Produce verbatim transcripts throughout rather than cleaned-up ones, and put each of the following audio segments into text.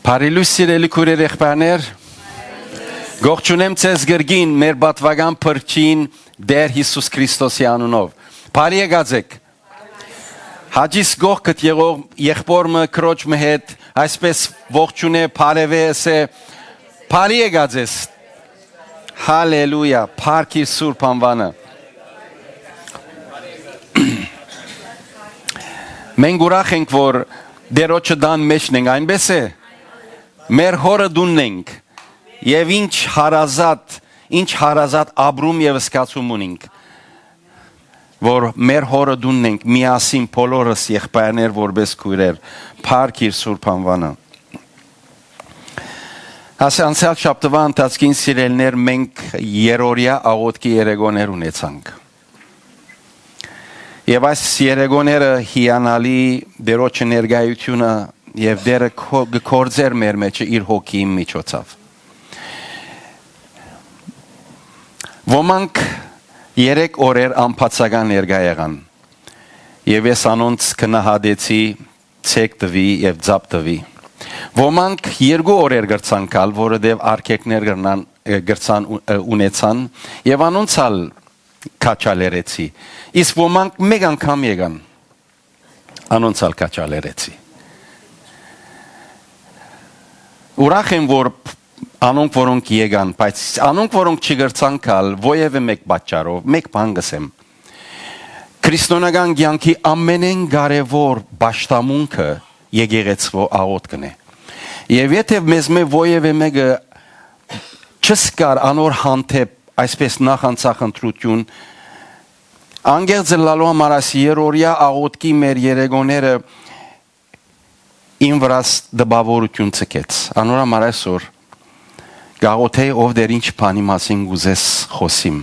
Բարի լոյս, սիրելի քոյրեր, եղբայրներ։ Կողջունեմ ձեզ կրկին մեր պատուական փրկչին Տէր Յիսուս Քրիստոսի անունով։ Բարի եկած եք։ Հաճիս կողքդ եղող եղբոր մը, քրոջ մը հետ այսպես ողջունէ, բարեւէ, ըսէ. «Բարի եկած ես»։ Հալելույա, փառք իր սուրբ անուանը։ Մենք ուրախ ենք, որ Տերոջը տան մէջն ենք, այնպէս է։ Մեր հորը տունն ենք, եւ ինչ հարազատ, ինչ հարազատ ապրում եւ զգացում ունենք, որ մեր հորը տունն ենք, միասին բոլորս եղբայրներ, որպէս քոյրեր, փառք իր սուրբ անուանը։ Ասե անցեալ շաբթուայ ընթացքին, սիրելիներ, մենք երորեայ աղօթքի երեկոներ ունեցանք։ Եւ այս երեկոները հիանալի Տերոջը ներկայությունը եւ Տերը քո-, կը գործէր մեր մեջը իր հոգիին միջոցով։ Ոմանք երեք օրեր անբացական ներկայ եղան, եւ ես անոնց գնահատեցի ցեկ տուի եւ ծափ տուի։ Ոմանք երկու օրեր կրցան գալ, որովհետեւ արգելքներ կրնան, ը, կրցան ու-, ը, ունեցան, եւ անոնց ալ քաջալերեցի։ Իսկ ոմանք մէկ անգամ եկան, անոնց ալ քաջալերեցի։ Ուրախ եմ, որ անոնք, որոնք եկան, բայց անոնք, որոնք չկրցան գալ, որեւէ մէկ պատճառով, մէկ բան կ'ըսեմ. քրիստոնեական կեանքի ամենէն կարեւոր պաշտամունքը եկեղեցւոյ աղօթքն է։ Եւ եթէ մեզմէ որեւէ մէկը չզգար անոր հանդէպ այսպես նախանձախնդրութիւն, անկեղծ ըլլալու համար այս երորեայ աղօթքի մեր երեկոները իմ վրաս տպաւորութիւն ձգեց։ Անոր համար այսօր կաղօթէի, ով Տէր, ինչ բանի մասին կ'ուզես խօսիմ։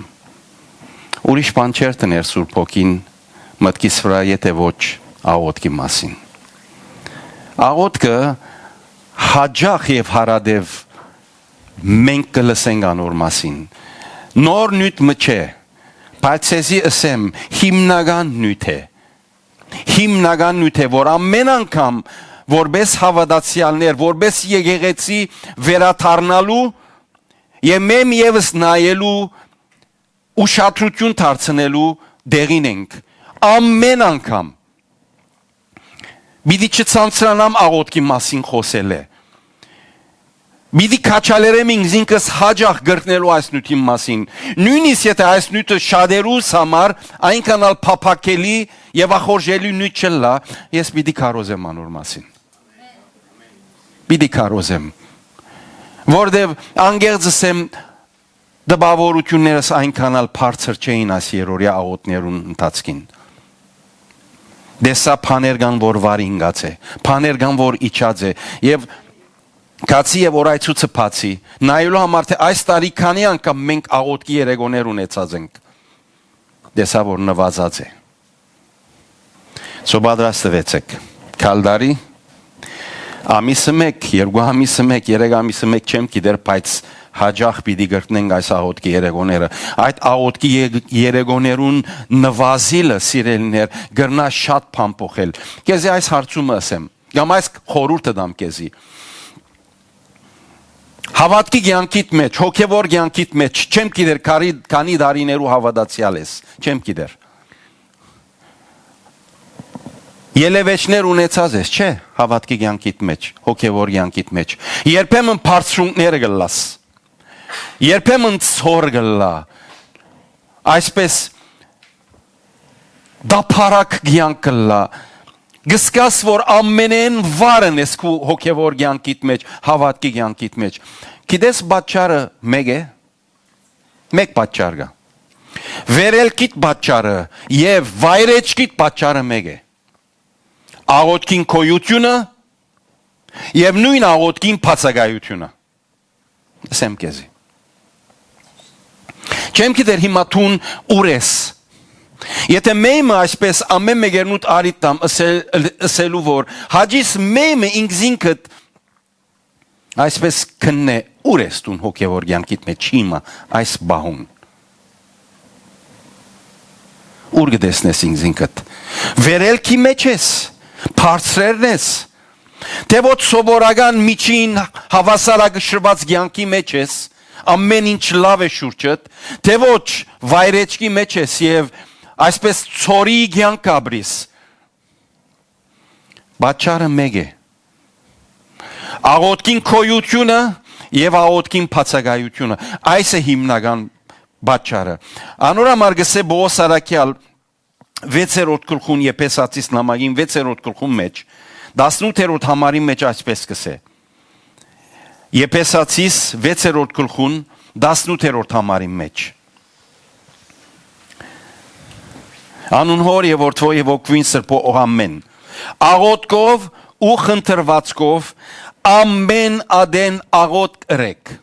Ուրիշ բան չէր դներ Սուրբ Հոգին մտքիս վրայ, եթէ ոչ աղօթքի մասին։ Աղօթքը յաճախ եւ յարատեւ մենք կը լսենք անոր մասին։ Նոր նիւթ մը չէ, բայց ձեզի ըսեմ, հիմնական նիւթ է։ Հիմնական նիւթ է, որ ամէն անգամ որպէս հաւատացեալներ, որպէս եկեղեցի վերադառնալու եւ մեմ եւս նայելու, ուշադրութիւն դարձնելու տեղին ենք։ Ամէն անգամ։ Պիտի չցանցրանամ աղօթքի մասին խօսելէ։ Պիտի քաջալերեմ ինքզինքս յաճախ կրկնելու այս նիւթին մասին։ Նոյնիսկ եթէ այս նիւթը շատերուս համար այնքան ալ փափաքելի եւ ախորժելի նիւթ չըլլայ, ես պիտի քարոզեմ անոր մասին։ Պիտի քարոզեմ։ Որտեւ անկեղծ ըսեմ, տպաւորութիւններս այնքան ալ բարձր չէին այս երորեայ աղօթքներուն ընթացքին։ Տեսայ բաներ կան, որ վար ինկած է, բաներ կան, որ իջած է, եւ գացի եւ օրայցուցը բացի, նայելու համար, թէ այս տարի քանի անգամ մենք աղօթքի երեկոներ ունեցած ենք, տեսայ, որ նուազած է։ So պատրաստուեցէք։ Գալ տարի, ամիսը մեկ, երկու ամիսը մեկ, երեք ամիսը մեկ, չեմ գիտեր, բայց յաճախ պիտի կրկնենք այս աղօթքի երեկոները։ Այդ աղօթքի ե-, երեկոներուն նուազիլը, սիրելիներ, կրնայ շատ բան փոխել։ Քեզի այս հարցումը ըսեմ, կամ այս խորհուրդը տամ քեզի։ Հաւատքի կեանքիդ մէջ, հոգեւոր կեանքիդ մէջ, չեմ գիտեր քանի, քանի տարիներու հաւատացեալ ես, չեմ գիտեր։ Ելեւէջներ ունեցած ես, չէ՞, հաւատքի կեանքիդ մէջ, հոգեւոր կեանքիդ մէջ։ Երբեմն բարձրունքները կ'ըլլաս, երբեմն ցոր կ'ըլլայ, այսպես դափարակ կեանք կ'ըլլայ, կ'զգաս, որ ամենէն վարն ես քու հոգեւոր կեանքիդ մէջ, հաւատքի կեանքիդ մէջ։ Գիտես պատճառը մէկ է, մէկ պատճառ կայ։ Վերելքիդ պատճառը եւ վայրէջքիդ պատճառը մէկ է։ Աղօթքին գոյությունը եւ նոյն աղօթքին բացակայությունը։ Ասեմ քեզի։ Չեմ գիտեր հիմա դուն ուր ես։ Եթէ մեմը այսպես ամէն մեկերնուտ արիդ տամ ըսել, ըսելու որ հաճիս մեմը ինքզինքդ այսպես քննէ, ուր ես դուն հոգեվոր կեանքիդ մեջ հիմա, այս պահուն։ Ուր կը տեսնես ինքզինքդ։ Վերելքի մեջ ես, բարձրերն ես, Թէ ոչ սովորական միջին հաւասարակշռուած կեանքի մէջ ես, ամէն ինչ լաւ է շուրջդ, թէ ոչ վայրէջքի մէջ ես եւ այսպես ցորի կեանք ապրիս, պատճառը մէկ է։ Աղօթքին գոյութիւնը եւ աղօթքին բացակայութիւնը։ Այս է հիմնական պատճառը։ Անոր համար կ'ըսէ Պողոս առաքեալ վեցերորդ գլխուն, Եփեսացիս նամակին վեցերորդ գլխուն մէջ, տասնութերորդ համարին մէջ այսպես կ'ըսէ։ Եփեսացիս վեցերորդ գլխուն, տասնութերորդ համարին մէջ։ Անուն Հօր եւ Որդւոյ եւ Հոգւոյն Սրբոյ, ո ամէն։ Աղօթքով ու խնդրուածքով ամէն ատեն աղօթք ըրեք։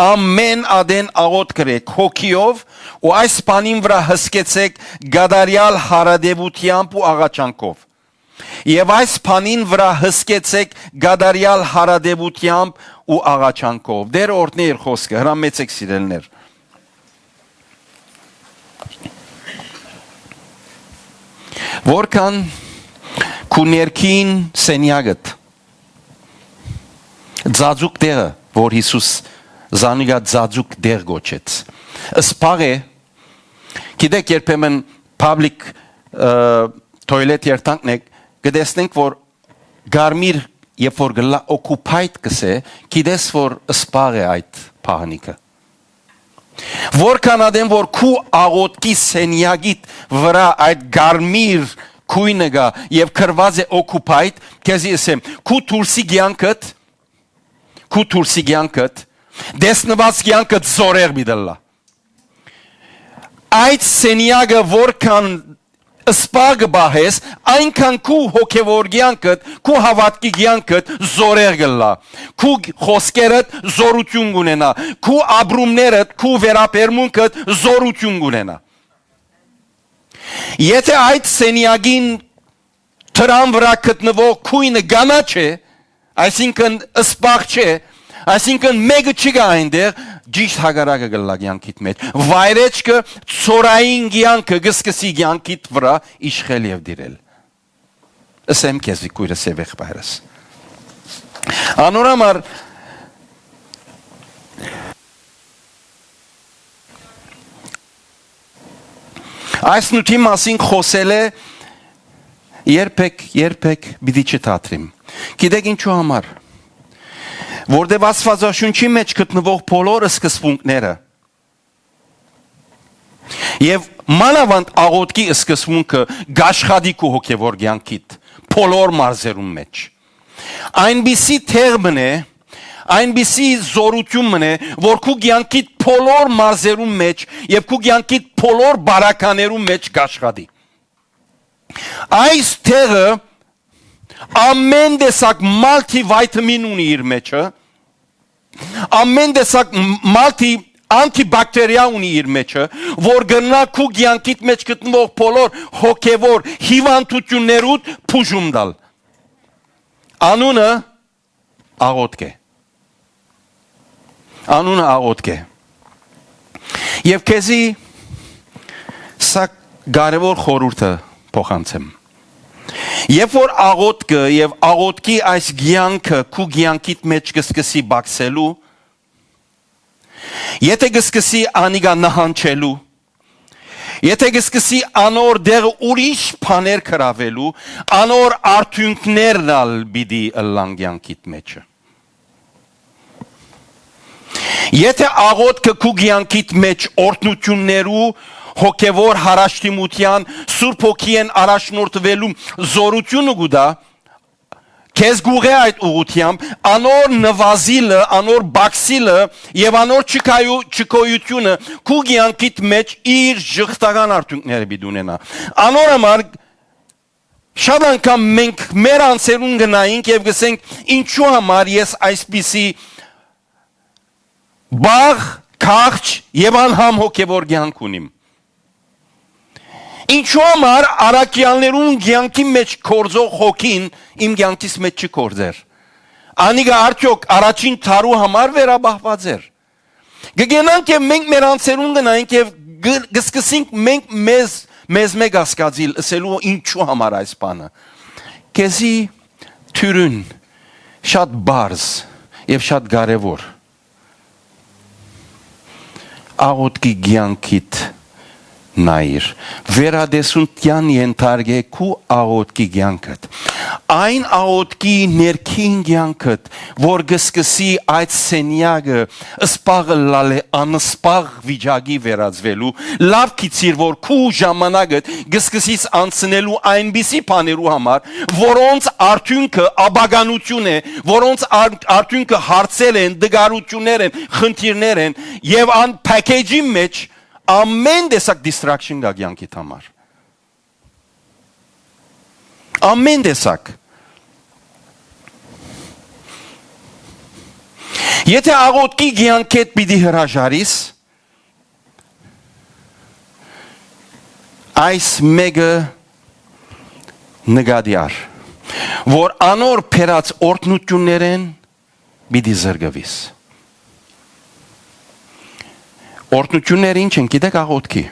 Ամէն ատեն աղօթք ըրեք հոգիով ու այս բանին վրայ հսկեցեք կատարեալ յարատեւութեամբ ու աղաչանքով։ Եւ այս բանին վրայ հսկեցեք կատարեալ յարատեւութեամբ ու աղաչանքով։ Տէր օրհնէ իր խօսքը, հրամեցեք սիրելներ։ Որքան քու ներքին սենեակդ, ծածուկ տեղը, որ Յիսուս զանիկա ծածուկ տեղ կոչեց, սպաղ է, գիտեք, երբեմն public, ը, toilet երթանքն է, կտեսնենք, որ կարմիր, երբ որ գլա occupied կ'ըսէ, գիտես, որ սպաղ է այդ բանիկը։ Որքան ատեն որ քու աղօթքի սենյակիդ վրայ այդ կարմիր գոյնը կայ եւ գրուած է occupied, քեզի ըսեմ, քու դուրսի կեանքդ, քու դուրսի կեանքդ, տեսնուած կեանքդ զորեղ պիտի ըլլայ։ Այդ սենյակը որքան սպաղ կը պահես, այնքան քու հոգեւոր կեանքդ, քու հաւատքի կեանքդ զորեղ կ'ըլլայ։ Քու խօսքերդ զորութիւն կ'ունենայ, քու ապրումներդ, քու վերաբերմունքդ զորութիւն կ'ունենայ։ Եթէ այդ սենյակին դրան վրայ գտնուող գոյնը կանաչ է, այսինքն սպաղ չէ, այսինքն մէկը չկայ այնտեղ, ճիշդ հակառակը կ'ըլլայ կեանքիդ մէջ։ Վայրէջքը, ցորային կեանքը կը սկսի կեանքիդ վրայ իշխել եւ տիրել։ Ըսեմ քեզի, քոյրս եւ եղբայրս։ Անոր համար այս նիւթի մասին խօսելէ երբեք, երբեք պիտի չթատրիմ։ Գիտեք ինչու համար։ Որտեւ Աստուածաշունչի մէջ գտնուող բոլոր սկզբունքները եւ մանաւանդ աղօթքի սկզբունքը կ'աշխատի քու հոգեւոր կեանքիդ բոլոր մարզերուն մէջ։ Այնպիսի տեղ մնե, այնպիսի զորութիւն մնե, որ քու կեանքիդ բոլոր մարզերուն մէջ եւ քու կեանքիդ բոլոր բարականերուն մէջ կ'աշխատի։ Այս տեղը ամէն տեսակ մալթի վայթամին ունի իր մեջը, ամէն տեսակ մալթի անտիբակտերիա ունի իր մեջը, որ կրնայ քու կեանքիդ մէջ գտնուող բոլոր հոգեվոր հիվանդութիւններուդ բուժում տալ։ Անունը աղօթք է։ Անունը աղօթք է։ Եւ քեզի սա կարեւոր խորհուրդը փոխանցեմ։ Երբ որ աղօթքը եւ աղօթքի այս կեանքը քու կեանքիդ մէջ կը սկսի բացելու, եթե կը սկսի անիկա նահանջելու, եթե կը սկսի անոր դեղը ուրիշ բաներ գրաւելու, անոր արդիւնքներն ալ պիտի ըլլան կեանքիդ մեջը։ Եթե աղօթքը քու կեանքիդ մէջ օրհնութիւններու, հոգեվոր յարաշտիմութեան, Սուրբ Հոգիէն առաջնորդուելու զորութիւնը կու տայ, քեզ կուղղէ այդ ուղղութեամբ, անոր նվազիլը, անոր բաքսիլը եւ անոր չկայու-, չկոյութիւնը քու կեանքիդ մէջ իր ժխտական արդյունքները պիտի ունենայ։ Անոր համար շատ անգամ մենք մեր անձերուն գնայինք եւ գսենք, «Ինչու համար ես այսպիսի բաղ, քաղց եւ անհամ հոգեվոր կեանք ունիմ»։ Ինչու համար առաքեալներուն կեանքի մէջ գործող հոգին իմ կեանքիս մէջ չի գործեր։ Անիկա արդեօք առաջին դարու համար վերապահված էր։ Կգնանք եւ մենք մեր անձերուն գնայինք եւ գ-, կսկսենք մենք մեզ, մեզ մեկ ասկածիլ ըսելու, ինչու համար այս բանը։ Քեզի թիւրին շատ պարզ եւ շատ կարեւոր աղօթքի կեանքիդ նայիր։ Վերատեսության ենթարկէ քու աղօթքի կեանքդ։ Այն աղօթքի ներքին կեանքդ, որ կը սկսի այդ սենեակը սպաղ ըլլալէ անսպաղ վիճակի վերածուելու, լաւ գիտիր, որ քու ժամանակդ կը սկսիս անցնելու այնպիսի բաներու համար, որոնց արդիւնքը ապականութիւն է, որոնց ար-, արդիւնքը հարցեր են, տկարութիւններ են, խնդիրներ են, եւ ան package-ի մէջ ամեն տեսակ distraction կայ կեանքիդ համար։ Ամեն տեսակ։ Եթե աղօթքի կեանքեդ պիտի հրաժարիս, այս մէկը նկատի առ, որ անոր բերած օրհնութիւններէն պիտի զրկուիս։ Օրհնութիւնները ի՞նչ են, գիտեք, աղօթքի։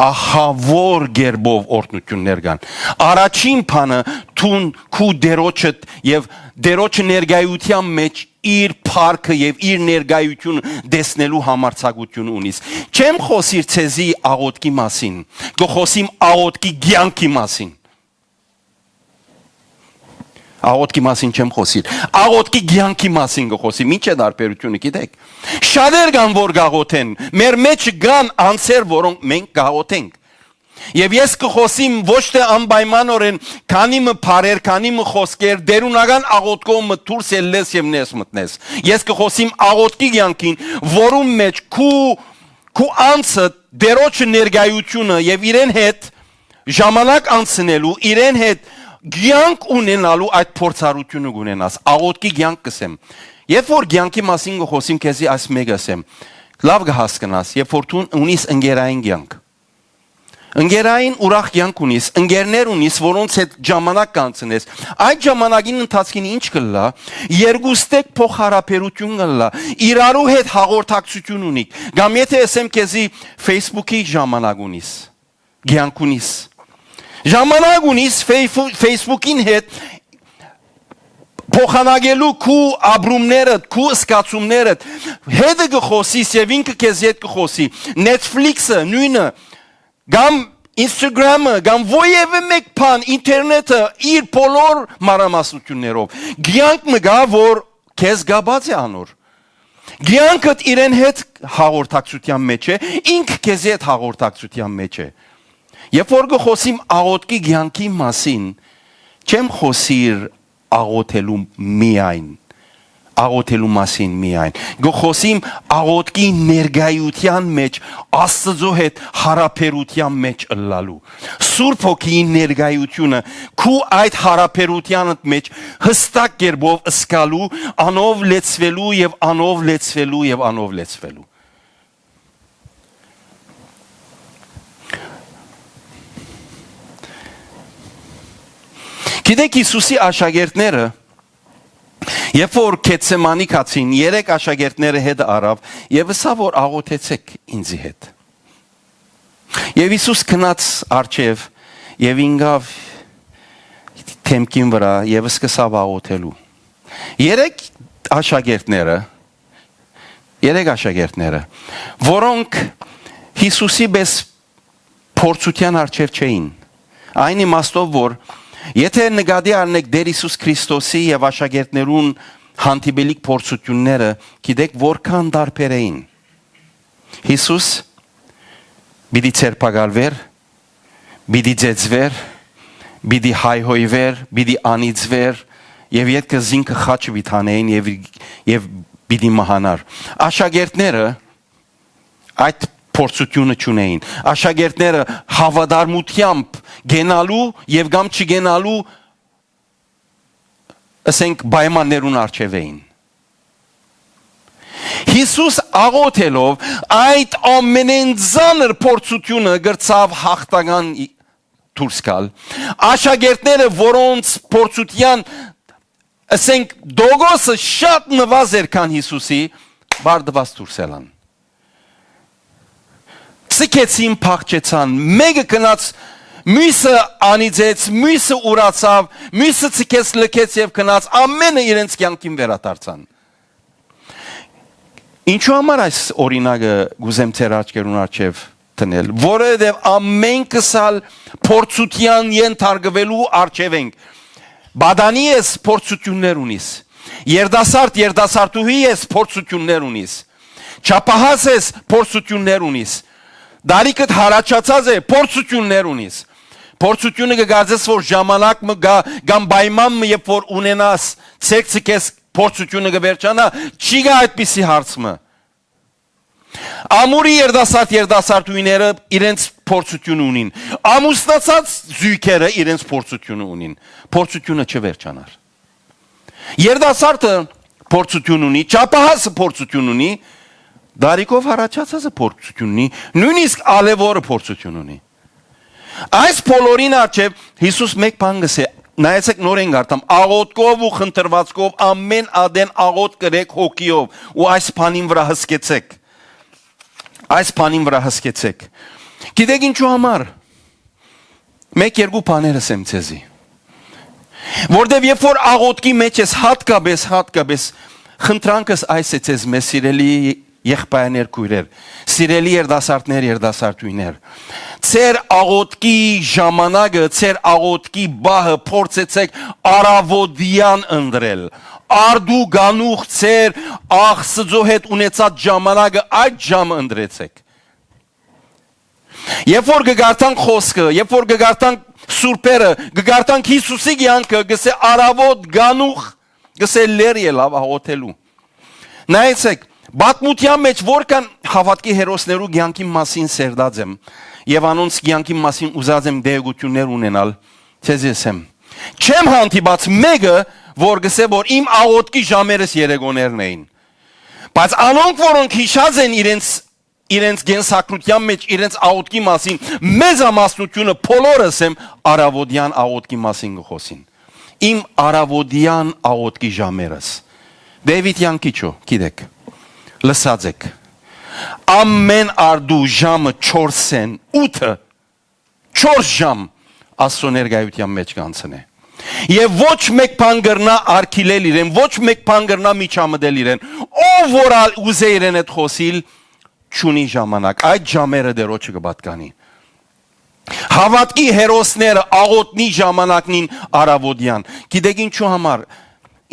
Ահա որ կերպով օրհնութիւններ կան։ Առաջին բանը, դուն քու Տէրոջդ եւ Տէրոջը ներկայութեան մէջ իր փառքը եւ իր ներկայութիւնը տեսնելու համարձակութիւն ունիս։ Չեմ խօսիր ձեզի աղօթքի մասին, կը խօսիմ աղօթքի կեանքի մասին։ Աղօթքի մասին չեմ խօսիր, աղօթքի կեանքի մասին կը խօսիմ։ Ի՞նչ է տարբերութիւնը, գիտեք։ Շատեր կան, որ կաղօթեն, մեր մէջ կան անձեր, որոնք մենք կաղօթենք։ Եւ ես կը խօսիմ ոչ թէ անպայմանօրէն քանի մը բառեր, քանի մը խօսքեր, դերունական աղօթքով մը դուրս ելլես եւ ներս մտնես։ Ես կը խօսիմ աղօթքի կեանքին, որուն մէջ քու, քու անձը, Տէրոջը ներկայութիւնը եւ իրեն հետ ժամանակ անցնելու, իրեն հետ կեանք ունենալու այդ փորձառութիւնը կունենաս։ Աղօթքի կեանք կ'ըսեմ։ Երբ որ կեանքի մասին կը խօսիմ, քեզի այս մէկը ըսեմ, լաւ կը հասկնաս, երբ որ դուն ունիս ընկերային կեանք, ընկերային ուրախ կեանք ունիս, ընկերներ ունիս, որոնց հետ ժամանակ կանցնես, այդ ժամանակին ընթացքին ի՞նչ կ'ըլլայ, երկուստեք փոխհարաբերութիւն կ'ըլլայ, իրարու հետ հաղորդակցութիւն ունիք, կամ եթե ըսեմ քեզի Facebook-ի ժամանակ ունիս, կեանք ունիս, ժամանակ ունիս Facebook-, Facebook-ին հետ փոխանակելու քու ապրումներդ, քու զգացումներդ, հետը կը խօսիս եւ ինքը քեզ հետ կը խօսի, Netflix-ը նոյնը, կամ Instagram-ը, կամ որեւէ մէկ բան, ինտերնետը իր բոլոր մանրամասնութիւններով, կեանք մը կայ, որ քեզ կապած է անոր։ Կեանքդ իրեն հետ հաղորդակցութեան մէջ է, ինքը քեզի հետ հաղորդակցութեան մէջ է։ Երբ որ կը խօսիմ աղօթքի կեանքի մասին, չեմ խօսիր աղօթելու միայն, աղօթելու մասին միայն։ Կը խօսիմ աղօթքի ներկայութեան մէջ, Աստուծոյ հետ յարաբերութեան մէջ ըլլալու։ Սուրբ Հոգիին ներկայութիւնը քու այդ յարաբերութեանդ մէջ յստակ կերպով զգալու, անով լեցուելու եւ անով լեցուելու եւ անով լեցուելու։ Գիտեք, Յիսուսի աշակերտները, երբ որ Գեթսեմանի գացին, երեք աշակերտները հետը առաւ եւ ըսաւ որ աղօթեցէք ինձի հետ։ Եւ Յիսուս գնաց առջեւ եւ ինկաւ դէմքին վրայ եւ սկսաւ աղօթելու։ Երեք աշակերտները, երեք աշակերտները, որոնք Յիսուսի պես փորձութեան առջեւ չէին։ Այն իմաստով որ եթե նկատի առնեք Տէր Յիսուս Քրիստոսի եւ աշակերտներուն հանդիպելիք փորձութիւնները, գիտեք որքան տարբեր էին։ Յիսուս պիտի ձերբակալուէր, պիտի ծեծուէր, պիտի հայհոյուէր, պիտի անիծուէր, եւ ետքը զինքը խաչը պիտի հանէին եւ, եւ պիտի մահանար։ Աշակերտները այդ փորձութիւնը չունէին։ Աշակերտները հաւատարմութեամբ կենալու եւ կամ չկենալու, ըսենք, պայմաններուն առջեւ էին։ Յիսուս աղօթելով այդ ամենէն ծանր փորձութիւնը կրցաւ յաղթական ի-, դուրս գալ։ Աշակերտները, որոնց փորձութեան, ըսենք, տոկոսը շատ նուազ էր, քան Յիսուսի, բարդուած դուրս ելան։ Ցկեցին, փախչեցան, մէկը գնաց Միւսը անիծեց, միւսը ուրացաւ, միւսը ցկեց, լքեց եւ գնաց, ամէնքը իրենց կեանքին վերադարձան։ Ինչո՞ւ համար այս օրինակը կ'ուզեմ ձեր աչքերուն առջեւ դնել, որովհետեւ ամէնքս ալ փորձութեան ենթարկուելու առջեւ ենք։ Պատանի ես, փորձութիւններ ունիս։ Երիտասարդ, երիտասարդուհի ես, փորձութիւններ ունիս։ Չափահաս ես, փորձութիւններ ունիս։ Տարիքդ յառաջացած է, փորձութիւններ ունիս։ Փորձութիւնը կը կարծես, որ ժամանակ մը գայ, կամ պայման մը, երբ որ ունենաս, ցերկ ցկես, փորձութիւնը կը վերջանայ, չի գայ այդպիսի հարց մը։ Ամուրի երիտասարդ, երիտասարդուհիները իրենց փորձութիւնը ունին։ Ամուսնացած զոյգերը իրենց փորձութիւնը ունին։ Փորձութիւնը չվերջանար։ Երիտասարդը փորձութիւն ունի, չափահասը փորձութիւն ունի, տարիքով յառաջացածը փորձութիւն ունի, նոյնիսկ ալեւորը փորձութիւն ունի։ Այս բոլորին առջեւ Յիսուս մէկ բան կ'ըսէ, նայեցէք, նորէն կարդամ, աղօթքով ու խնդրուածքով ամէն ատեն աղօթք կ'երեք հոգիով ու այս բանին վրայ հսկեցէք։ Այս բանին վրայ հսկեցէք։ Գիտեք ինչու համար։ Մէկ երկու բաներ ըսեմ ձեզի։ Որտեւ երբ որ աղօթքի մեջ ես, հատկապես, հատկապես խնդրանքս այս է ձեզ, մեր սիրելի եղբայրներ, քոյրեր, սիրելի երիտասարդներ, երիտասարդուհիներ, ձեր աղօթքի ժամանակը, ձեր աղօթքի բահը փորձեցեք առաւօտեան ընտրել։ Արդու գանուխ ձեր Աստուծոյ հետ ունեցած ժամանակը այդ ժամը ընտրեցեք։ Երբ որ կը կարդանք խօսքը, երբ որ կը կարդանք սուրբերը, կը կարդանք Յիսուսի կեանքը, կ'ըսէ առաւօտ գանուխ, կ'ըսէ լեռ ելաւ աղօթելու։ Նայեցեք, պատմութեան մեջ որքան հաւատքի հերոսներու կեանքին մասին սերտած եմ եւ անոնց կեանքին մասին ուզած եմ տեղեկութիւններ ունենալ, ձեզի ըսեմ, չեմ հանդիպած մէկը, որ կ'ըսէ, որ իմ աղօթքի ժամերս երեկոներն էին։ Բայց անոնք, որոնք յիշած են իրենց, իրենց կենսագրութեան մեջ, իրենց աղօթքի մասին, մեծամասնութիւնը, բոլորս եմ, առաւօտեան աղօթքի մասին կը խօսին։ Իմ առաւօտեան աղօթքի ժամերս։ Դեվիթ Յանքիչո, գիտեք, լսած էք։ Ամէն արդու ժամը չորսէն ութը, չորս ժամ Աստուծոյ ներկայութեան մեջ կ'անցնէ։ Եւ ոչ մէկ բան կրնայ արգիլել իրեն, ոչ մէկ բան կրնայ միջամտել իրեն։ Ով որ ալ ուզէ իրեն հետ խօսիլ, չունի ժամանակ։ Այդ ժամերը Տէրոջը կը պատկանի։ Հաւատքի հերոսները աղօթքի ժամանակին առաւօտեան։ Գիտեք ինչու համար։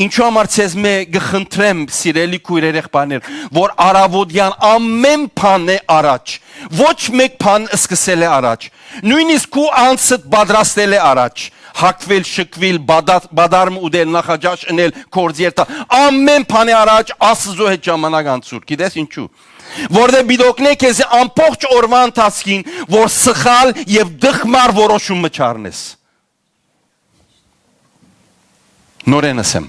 Ինչու համար ձեզմէ կը խնդրեմ, սիրելի քոյրեր, եղբայրներ, որ առաւօտեան ամէն բանէ առաջ, ոչ մէկ բան սկսելէ առաջ, նոյնիսկ քու անձդ պատրաստելէ առաջ, հագուիլ, շքուիլ, բադա-, բադարմ ուտել, նախաճաշ ընել, գործի երթալ, ամէն բանէ առաջ Աստուծոյ հետ ժամանակ անցուր։ Գիտես ինչու։ Որտեղ պիտի օգնէ քեզի ամբողջ օրվա ընթացքին, որ սխալ եւ տխմար որոշում մը չառնես։ Նորէն ըսեմ։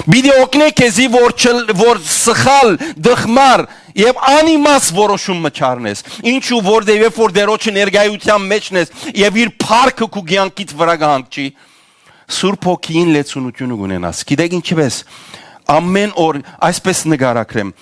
Պիտի օգնէ քեզի, որ չլ-, որ սխալ, տխմար եւ անիմաց որոշում մը չառնես։ Ինչու, որտեղ երբ որ Տէրոջը ներկայութեան մեջն ես եւ իր փառքը քու կեանքիդ վրայ կը հանգչի, Սուրբ Հոգին լեցունութիւնը կունենաս։ Գիտեք ինչպես, ամէն օր, այսպես նկարագրեմ,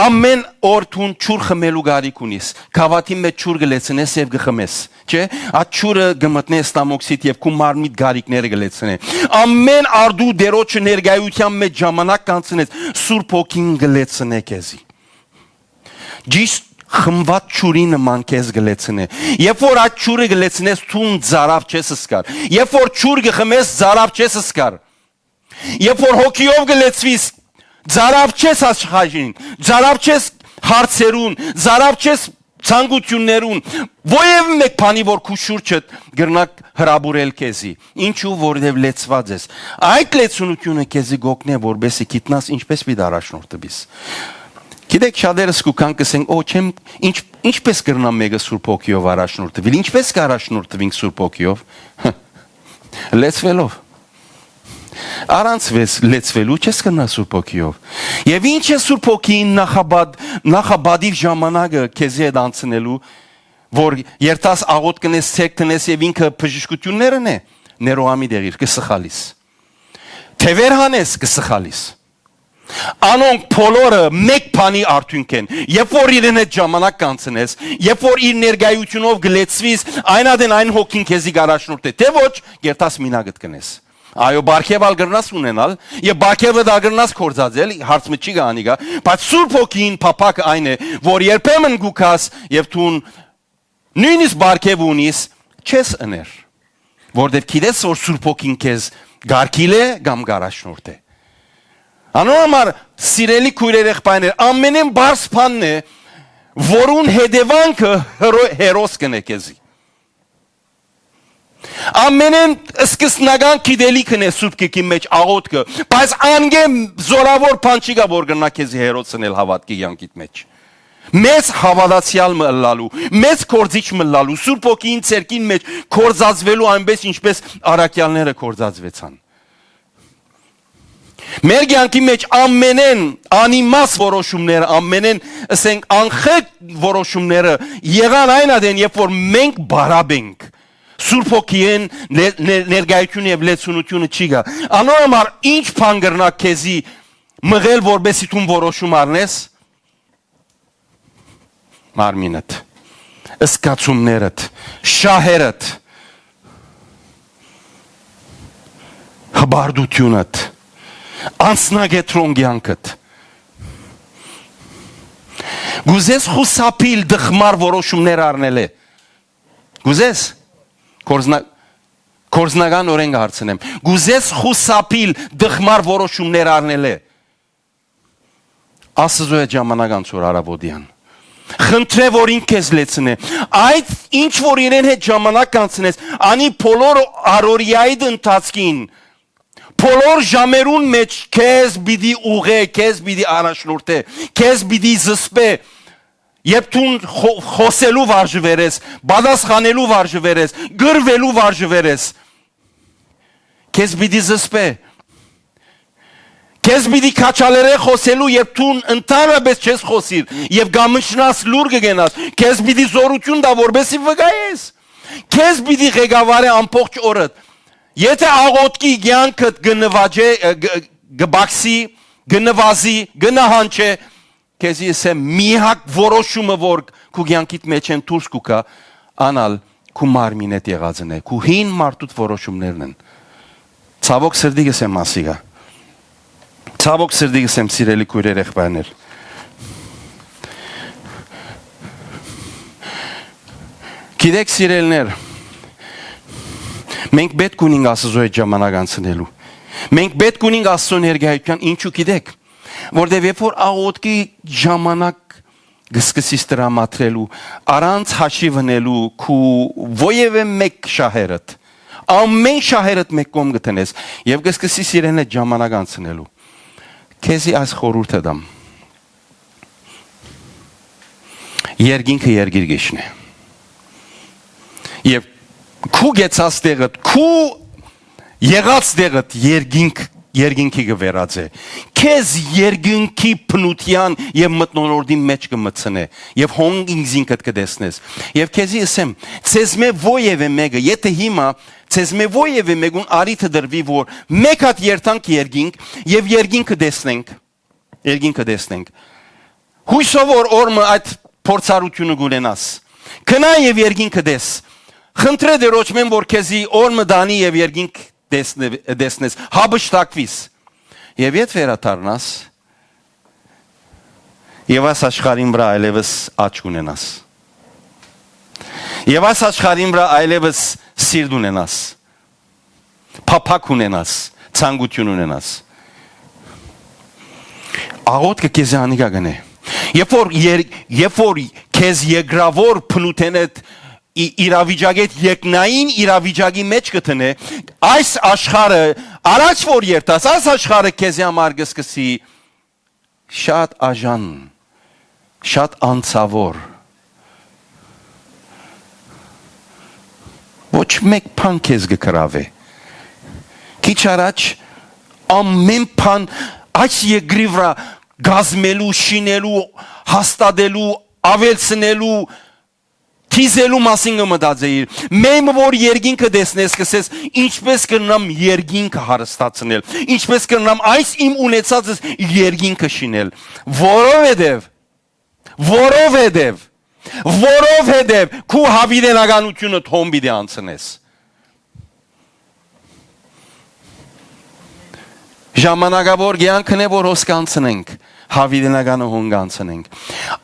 ամէն օր դուն ջուր խմելու կարիք ունիս, գաւաթին մէջ ջուր կը լեցնես եւ կը խմես, չէ՞։ Այդ ջուրը կը մտնէ ստամոքսիդ եւ քու մարմնիդ կարիքները կը լեցնէ։ Ամէն արդու Տէրոջը ներկայութեան մէջ ժամանակ կ'անցնես, Սուրբ Հոգին կը լեցնէ քեզի։ Ճիշդ խմուած ջուրի նման քեզ կը լեցնէ։ Երբ որ այդ ջուրը կը լեցնես, դուն ծարաւ չես զգար։ Երբ որ ջուր կը խմես, ծարաւ չես զգար։ Երբ որ հոգիով կը լեցուիս, ծարաւ չես աշխարհին, ծարաւ չես հարցերուն, ծարաւ չես ցանկութիւններուն, որեւէ մէկ բանի, որ քու շուրջդ կրնայ հրապուրել քեզի։ Ինչու, որովհետեւ լեցուած ես։ Այդ լեցունութիւնը քեզի կ'օգնէ, որպեսզի գիտնաս ինչպես պիտի առաջնորդվիս։ Գիտեք, շատերս կու գան կ'ըսեն, «Օ, չեմ, ինչ, ինչպես կրնայ մէկը Սուրբ Հոգիով առաջնորդվել, ինչպես կ'առաջնորդվենք Սուրբ Հոգիով»։ Լեցուելով։ Առանց վեց-, լեցվելու չես կրնայ Սուրբ Հոգիով։ Եւ ինչ է Սուրբ Հոգին նախապատ-, նախապատիվ ժամանակը քեզի հետ անցնելու, որ երթաս, աղօթք կ'ընես, ցերկ դնես եւ ինքը բժշկութիւններ ընէ, ներողամիտ եղիր, կը սխալիս։ Թեւեր հանես, կը սխալիս։ Անոնք բոլորը մէկ բանի արդիւնք են։ Երբ որ իրեն հետ ժամանակ կանցնես, երբ որ իր ներկայութիւնով կը լեցուիս, այն ատեն այն հոգին քեզի կ'առաջնորդէ, թէ ոչ, կերտաս մինակ կ'ընես։ Այո, պարգեւ ալ կրնաս ունենալ, եւ պարգեւը դա կրնաս կործածել, հարց մը չի գա անիկա, բայց Սուրբ Հոգին փափաքը այն է, որ երբեմն կու գաս եւ դուն նոյնիսկ պարգեւ ունիս, չես ըներ, որտեւ գիտես որ Սուրբ Հոգին քեզ կ'արգիլէ կամ կ'առաջնորդէ։ Անոր համար, սիրելի քոյրեր, եղբայրներ, ամենէն պարզ բանն է, որուն հետեւանքը հերո-, հերոս կ'ընէ քեզի։ Ամենէն սկզբնական գիտելիքն է Սուրբ Գիրքի մէջ աղօթքը, բայց անգէ զօրաւոր բան չի գա, որ կրնայ քեզի հերոս ընել հաւատքի կեանքիդ մէջ։ Մեծ հաւատացեալ մը ըլլալու, մեծ գործիչ մը ըլլալու, Սուրբ Հոգին ձեռքին մէջ գործածուելու այնպէս, ինչպէս առաքեալները գործածուեցան։ Մեր կեանքի մէջ ամենէն անիմաց որոշումները, ամենէն, ըսենք, անխելք որոշումները եղան այն ատեն, երբ որ մենք բարապ ենք Սուրբ Հոգիին ներ-, ներ-, ներկայությունը եւ լեցունությունը չի գա։ Անոր համար ինչ բան կրնայ քեզի մղել, որպեսզի դուն որոշում առնես, մարմինդ, զգացումներդ, շահերդ, հպարտությունդ, անձնակեդրոն կեանքդ։ Կ'ուզես խուսափիլ դխմար որոշումներ առնելէ։ Կ'ուզես կորզնա-, կորզնական օրեն կ'հարցնեմ։ Կ'ուզես խուսափիլ դխմար որոշումներ առնելէ։ Աստուծոյ հետ ժամանակ անցոր առավոտեան։ Խնդրէ, որ ինք քեզ լեցնէ։ Այդ ինչ որ իրեն հետ ժամանակ անցնես, անի բոլոր առօրեայիդ ընթացքին, բոլոր ժամերուն մէջ քեզ պիտի ուղղէ, քեզ պիտի առաջնորդէ, քեզ պիտի զսպէ, երբ դուն խո-, խօսելու վարժուեր ես, պատասխանելու վարժուեր ես, գրուելու վարժուեր ես, քեզ պիտի զսպէ։ Քեզ պիտի քաջալերէ խօսելու, երբ դուն ընդհանրապես չես խօսիր եւ կամշնաս լուր կը կենաս, քեզ պիտի զօրութիւն տայ, որպեսզի վկայես։ Քեզ պիտի ղեկավարէ ամբողջ օրդ։ Եթէ աղօթքի կեանքդ կը նուաճէ, ը, կը, կը բաքսի, կը նվազի, կը նահանջէ, քեզի ըսեմ, միակ որոշումը, որ քու կեանքիդ մէջէն դուրս կու գայ, անալ քու մարմինէդ եղածն է, քու հին մարդուդ որոշումներն են։ Ցաւոք սրտի կ'ըսեմ ասիկա։ Ցաւոք սրտի կ'ըսեմ, սիրելի քոյրեր, եղբայրներ։ Գիտեք, սիրելիներ, մենք պէտք ունենք Աստուծոյ հետ ժամանակ անցնելու։ Մենք պէտք ունենք Աստուծոյ ներկայութեան, ինչու գիտեք, որտեւ երբ որ աղօթքի ժամանակ կը սկսես տրամադրելու, առանց հաշիվ ընելու քու որեւէ մէկ շահերդ, ամէն շահերդ մէկ կողմ կը դնես եւ կը սկսես իրեն հետ ժամանակ անցնելու։ Քեզի այս խորհուրդը տամ. երկինքը երկիր կ'իջնէ։ Եւ քու գեցած տեղդ, քու եղած տեղդ երկինք, երկինքի կը վերածէ։ Քեզ երկինքի բնութեան եւ մթնոլորտին մէջ կը մտցնէ, եւ հոն ինքզինքդ կը տեսնես։ Եւ քեզի ըսեմ, ձեզմէ որեւէ մէկը, եթէ հիմա ձեզմէ որեւէ մէկուն առիթը տրուի, որ մէկ հատ երթանք երկինք եւ երկինքը տեսնենք, երկինքը տեսնենք։ Յուսով որ օր մը այդ փորձառութիւնը կունենաս։ Գնա եւ երկինքը տես։ Խնդրէ Տիրոջմէն, որ քեզի օր մը տանի եւ երկինք տեսնե-, տեսնես, հափշտակուիս։ Եւ ետ վերադառնաս, եւ այս աշխարհին վրայ այլեւս աչք ունենաս։ Եւ այս աշխարհին վրայ այլեւս սիրտ ունենաս, փափաք ունենաս, ցանկութիւն ունենաս։ Աղօթքը քեզի անիկա կ'ընէ։ Երբ որ եր-, երբ որ քեզ երկրաւոր բնութենէդ ի-, իրավիճակէդ երկնային իրավիճակի մէջ կը դնէ, այս աշխարհը, առաջ որ երթաս, այս աշխարհը քեզի համար կը սկսի շատ աժան, շատ անցաւոր։ Ոչ մէկ բան քեզ կը գրաւէ։ Քիչ առաջ ամէն բան այս երկրի վրայ կազմելու, շինելու, հաստատելու, աւելցնելու, Դիզելու մասին կը մտածէիր։ Մէկ մը որ երկինքը տեսնես, կ'ըսես, ինչպե՞ս կրնամ երկինքը հարստացնել, ինչպե՞ս կրնամ այս իմ ունեցածս երկինքը շինել, որովհետեւ, որովհետեւ, որովհետեւ քու յաւիտենականութիւնը թոմ պիտի անցնես։ Ժամանակաւոր կեանքն է, որ հոս կանցնենք, յաւիտենականը հոն կանցնենք։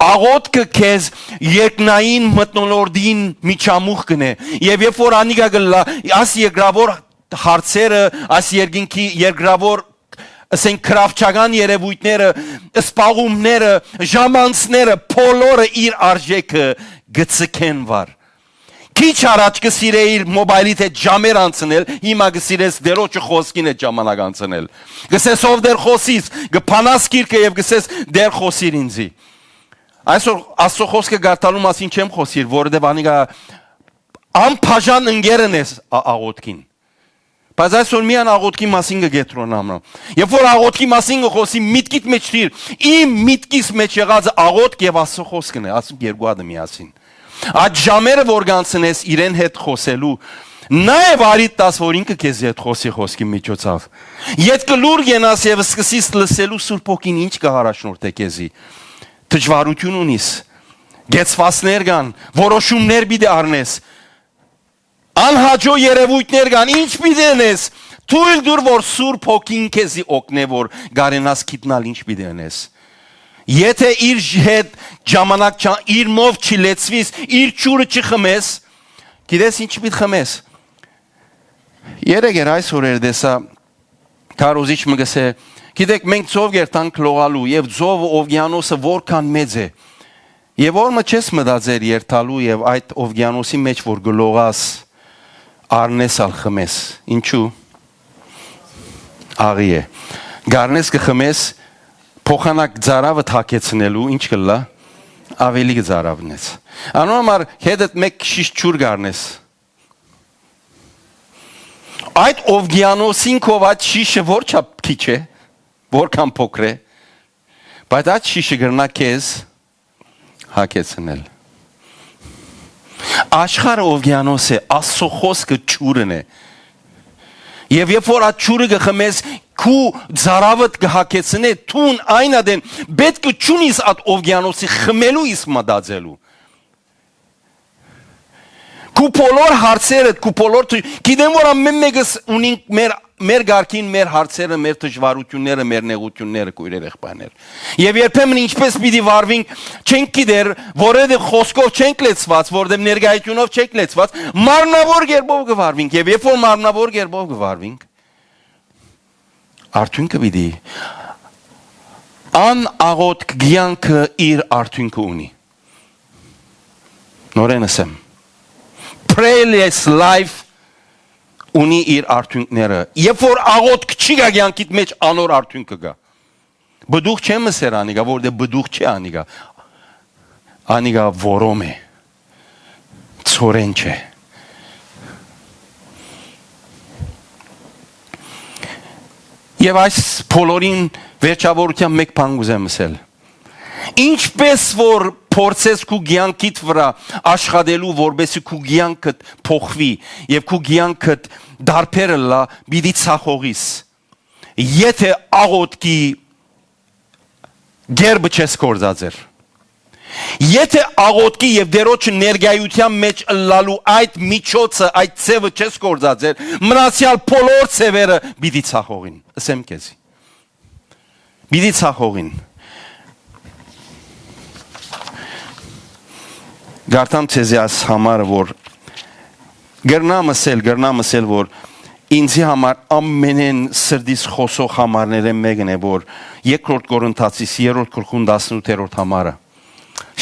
Աղօթքը քեզ երկնային մթնոլորտին միջամուխ կ'ընէ, եւ երբ որ անիկա կ'ըլլայ, աս երկրաւոր հարցերը, աս երկինքի երկրաւոր, ասենք, գրավչական երեւոյթները, սպաղումները, ժամանցները, բոլորը իր արժեքը կը ձգեն վար։ Քիչ առաջ կը սիրէիր մոբայլիդ հետ ժամեր անցնել, հիմա կը սիրես Տէրոջը խօսքին հետ ժամանակ անցնել։ Կ'ըսես, ով Տէր խօսիս, կը փանաս գիրքը եւ կ'ըսես, Տէր խօսիր ինծի։ Այսօր Աստծո խօսքը կարդալու մասին չեմ խօսիր, որովհետեւ անիկա անբաժան ընկերն ես ա-, աղօթքին։ Բայց այսօր միայն աղօթքի մասին կը կեդրոնամ։ Երբ որ աղօթքի մասին կը խօսի, միտքիդ մէջ դիր, իմ միտքիս մէջ եղածը աղօթք եւ Աստծո խօսքն է, ասենք երկու հատը միասին։ Այդ ժամերը որ կանցնես իրեն հետ խօսելու, նաեւ արիդ տաս, որ ինքը քեզի հետ խօսի խօսքի միջոցով։ Ետքը լուր գնաս եւ սկսես լսելու Սուրբ Հոգին ինչ կը առաջնորդէ քեզի։ Դժվարութիւն ունիս, կեցվածներ կան, որոշումներ պիտի առնես, անհաճոյ երեւոյթներ կան, ինչ պիտի ընես, թոյլ տուր, որ Սուրբ Հոգին քեզի օգնէ, որ կարենաս գիտնալ ինչ պիտի ընես։ Եթէ իր ժ-, հետ ժամանակ չա-, իր մով չի լեցվիս, իր ջուրը չի խմես, գիտես ինչ պիտի խմես։ Երեկ էր, այսօր էր, տեսա, քարոզիչ մը կ'ըսէ, գիտեք, մենք ծով կերթանք լողալու, եւ ծովը, օվկիանոսը որքան մեծ է, եւ որ մը չես մտածեր երթալու եւ այդ օվկիանոսի մէջ որ կը լողաս, առնես ալ խմես։ Ինչու՞։ Աղի է։ Գարնես կը խմես, փոխանակ ծարավը թակեցնելու, ինչ կ'ըլլայ, աւելի կը ծարավնես։ Անոր համար հետդ մէկ շիշ ջուր գարնես։ Այդ օվկիանոսին քով այդ շիշը որ չափ քիչ է, որքան փոքր է, բայց այդ շիշը կրնայ քեզ հագեցնել։ Աշխարհը օվկիանոս է, Աստծո խօսքը ջուրն է։ Եւ երբ որ այդ ջուրը կը խմես, քու ծարավդ կը հագեցնէ, դուն այն ատեն պէտք չունիս այդ օվկիանոսի խմելու, իսկ մտածելու։ Քու բոլոր հարցերդ, քու բոլոր թ-, գիտեմ որ ամեն մեկս ունենք մեր, մեր կարգին մեր հարցերը, մեր դժվարությունները, մեր նեղությունները, քոյրեր, եղբայրներ։ Եւ երբեմն ինչպես պիտի վարվենք, չենք գիտեր, որովհետեւ խօսքով չենք լեցված, որովհետեւ ներկայությունով չենք լեցված, մարմնաւոր կերպով կը վարվենք։ Եւ երբ որ մարմնաւոր կերպով կը վարվենք, արդյունքը պիտի, անաղոտ կեանքը իր արդյունքը ունի։ Նորեն ասեմ, prayerless life ունի իր արդյունքները։ Երբ որ աղոթք չի գա կեանքիդ մեջ, անոր արդյունքը գա։ Բդուղ չեմ ըսեր անիկա, որտեղ բդուղ չէ անիկա։ Անիկա որոմ է, ցորեն չէ։ Եվ այս բոլորին վերջավորության մեկ բան կուզեմ ասել։ Ինչպես որ փորձես քու կեանքիդ վրա աշխատելու, որպեսզի քու կեանքդ փոխվի եւ քու կեանքդ դարբեր ըլլայ, պիտի ցախողիս, եթէ աղոթքի գերբը չես գործածեր։ Եթէ աղոթքի եւ Տերոջը ներկայության մեջ ըլլալու այդ միջոցը, այդ ձևը չես գործածեր, մնացեալ բոլոր ձևերը պիտի ցախողին, ըսեմ քեզի։ Պիտի ցախողին։ Կարդամ ցեզի այս համարը, որ կրնամ ըսել, կրնամ ըսել, որ ինձի համար ամենեն սրտից խոսող համարներէն մեկն է, որ Երկրորդ Կորինթացիս երրորդ գլխուն տասնութերորդ համարը։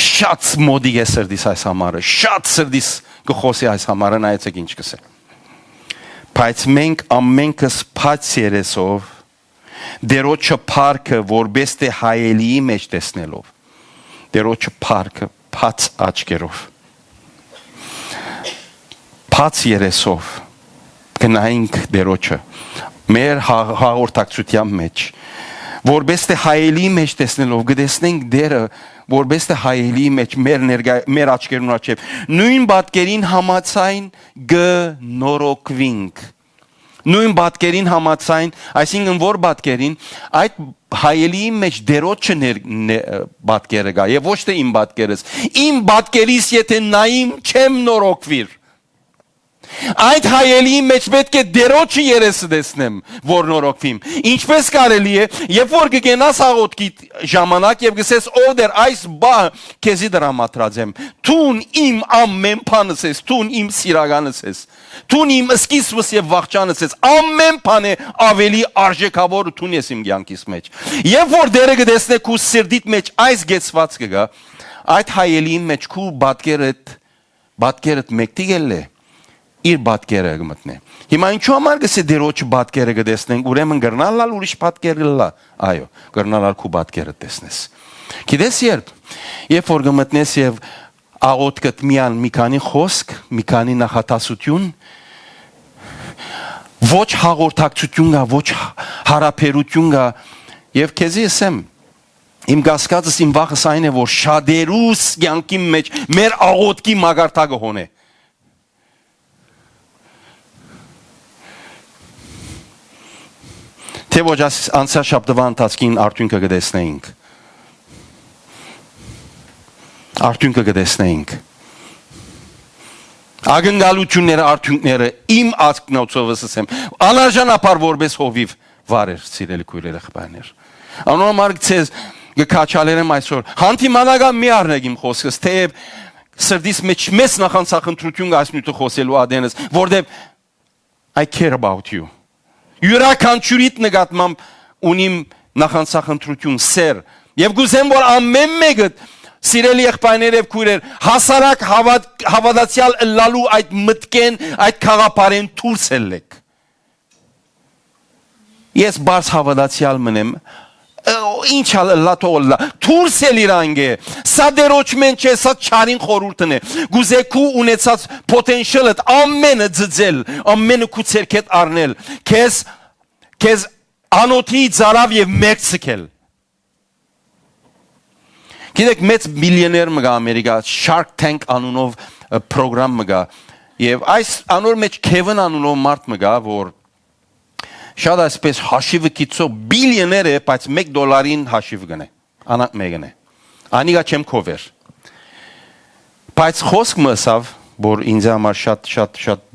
Շատ մոտիկ է սրտիս այս համարը, շատ սրտիս կը խոսի այս համարը, նայեցեք ինչ կ'ըսէ։ Բայց մենք ամենքս բաց երեսով, Տերոջը փառքը որպէս թէ հայելիի մեջ տեսնելով, Տերոջը փառքը բաց աչքերով, բաց երեսով կնայինք Տերոջը մեր հա-, հաղորդակցության մեջ, որպէս թէ հայելիի մեջ տեսնելով կը տեսնենք Տերը որպէս թէ հայելիի մէջ մեր ներկայ-, մեր աչքերուն առջեւ նոյն պատկերին համաձայն կը նորոգուինք։ Նոյն պատկերին համաձայն, այսինքն որ պատկերին, այդ հայելիի մէջ Տէրոջը ներ-, ನೆ-, պատկերը կայ, եւ ոչ թէ իմ պատկերս։ Իմ պատկերիս եթէ նայիմ, չեմ նորոգուիր։ Այդ հայելիի մէջ պէտք է Տէրոջը երեսը տեսնեմ, որ նորոգուիմ։ Ինչպէս կարելի է, երբ որ կը կենաս աղօթքի ժամանակ եւ կ'ըսես, «Ով Տէր, այս բանը քեզի տրամադրած եմ, դուն իմ ամէն բանս ես, դուն իմ սիրականս ես, դուն իմ սկիզբս եւ վախճանս ես, ամէն բան է ավելի արժեքաւոր դուն ես իմ կեանքիս մէջ»։ Երբ որ Տէրը կը տեսնէ քու սրտիդ մէջ այս կեցուածքը կայ, այդ հայելիին մէջ քու պատկերդ, պատկերդ մեկդի ելլէ, իր պատկերը կը մտնէ։ Հիմա ինչու համար կ'ըսէ Տէրոջը պատկերը կը տեսնենք, ուրեմն կրնալ ալ ուրիշ պատկեր կ'ըլլայ։ Այո, կրնալ ալ քու պատկերը տեսնես։ Գիտես երբ, երբ որ կը մտնես եւ աղօթքդ միան մի քանի խօսք, մի քանի նախադասություն, ոչ հաղորդակցություն կայ, ոչ հարաբերություն կայ, եւ քեզի ըսեմ, իմ կասկածս, իմ վախս այն է, որ շատերուս կեանքին մէջ մեր աղօթքի մակարդակը հոն է։ Թէ ոչ, աս-, անցյալ շաբթուան ընթացքին արդիւնքը կը տեսնէինք։ Արդիւնքը կը տեսնէինք։ Ակնկալութիւնները, արդիւնքները, իմ ակնոցովս ըսեմ, անարժանապար որպէս հովիւ վառեր, սիրելի քոյրեր, եղբայրներ։ Անոր համար ձեզ կը քաջալերեմ այսօր, հանդիմանական մի առնեք իմ խօսքս, թէեւ սրտիս մէջ մեծ նախանձախնդրութիւն կայ այս նիւթը խօսելու ատենս, որտեւ I care about you. Իւրաքանչիւրիդ նկատմամբ ունիմ նախանձախնդրութիւն, սեր։ Եւ կ'ուզեմ, որ ամէն մէկդ, սիրելի եղբայրներ եւ քոյրեր, հասարակ հաւատ-, հաւատացեալ ըլլալու այդ մտքէն, այդ գաղափարէն դուրս ելլէք։ Ես բարձ հաւատացեալ մըն եմ, ը, ինչ ալ ըլլայ, թող ըլլայ։ Դուրս ել իրան կէ։ Սա Տէրոջմէն չէ, սա չարին խորհուրդն է։ Կ'ուզէ քու ունեցած potential-ըդ ամէնը ձգել, ամէնը քու ձեռքէդ առնել, քեզ, քեզ անօթի ծարաւ եւ մերկ ձգել։ Գիտեք, մեծ միլիոներ մը կայ Ամերիկա, Shark Tank անունով, ը, պրոգրամ մը կայ, եւ այս անոր մէջ Քեվին անունով մարդ մը կայ, որ շատ այսպես հաշիվը գիտցող բիլիոներ է, բայց մէկ դոլարին հաշիվ կ'ընէ, անակ մէկն է։ Անիկա չեմ քովեր։ Բայց խօսք մը ըսաւ, որ ինձ համար շատ, շատ, շատ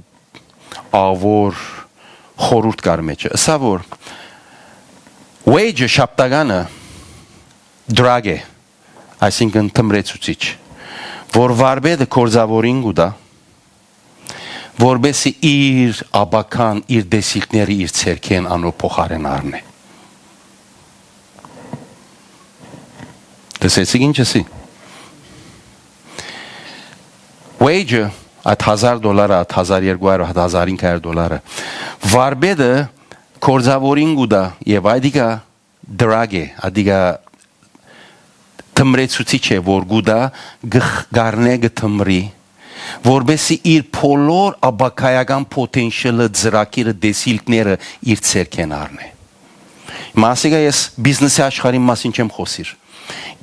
աղ-, որ խորհուրդ կար մեջը։ Ըսաւ, որ wage-ը, շաբթականը, drug է, այսինքն՝ թմրեցուցիչ, որ վարպետը գործաւորին կու տայ, որպէսզի իր ապագան, իր տեսիլքները իր ձեռքէն անոր փոխարէն առնէ։ Տեսեցիք ինչ ըսի։ Wage-ը, այդ հազար դոլարը, այդ հազար երկու հարիւր, այդ հազար ինք հարիւր դոլարը, վարպետը գործաւորին կու տայ եւ այդիկա drug է, ադիկա թմրեցուցիչ է, որ գուտա գ-, գարնէ գ-, թմրի, որպեսզի իր բոլոր ապագայական potential-ը, ծրագիրը, տեսիլքները իր ձեռքէն առնէ։ Հիմա ասիկա ես բիզնեսի աշխարհին մասին չեմ խօսիր։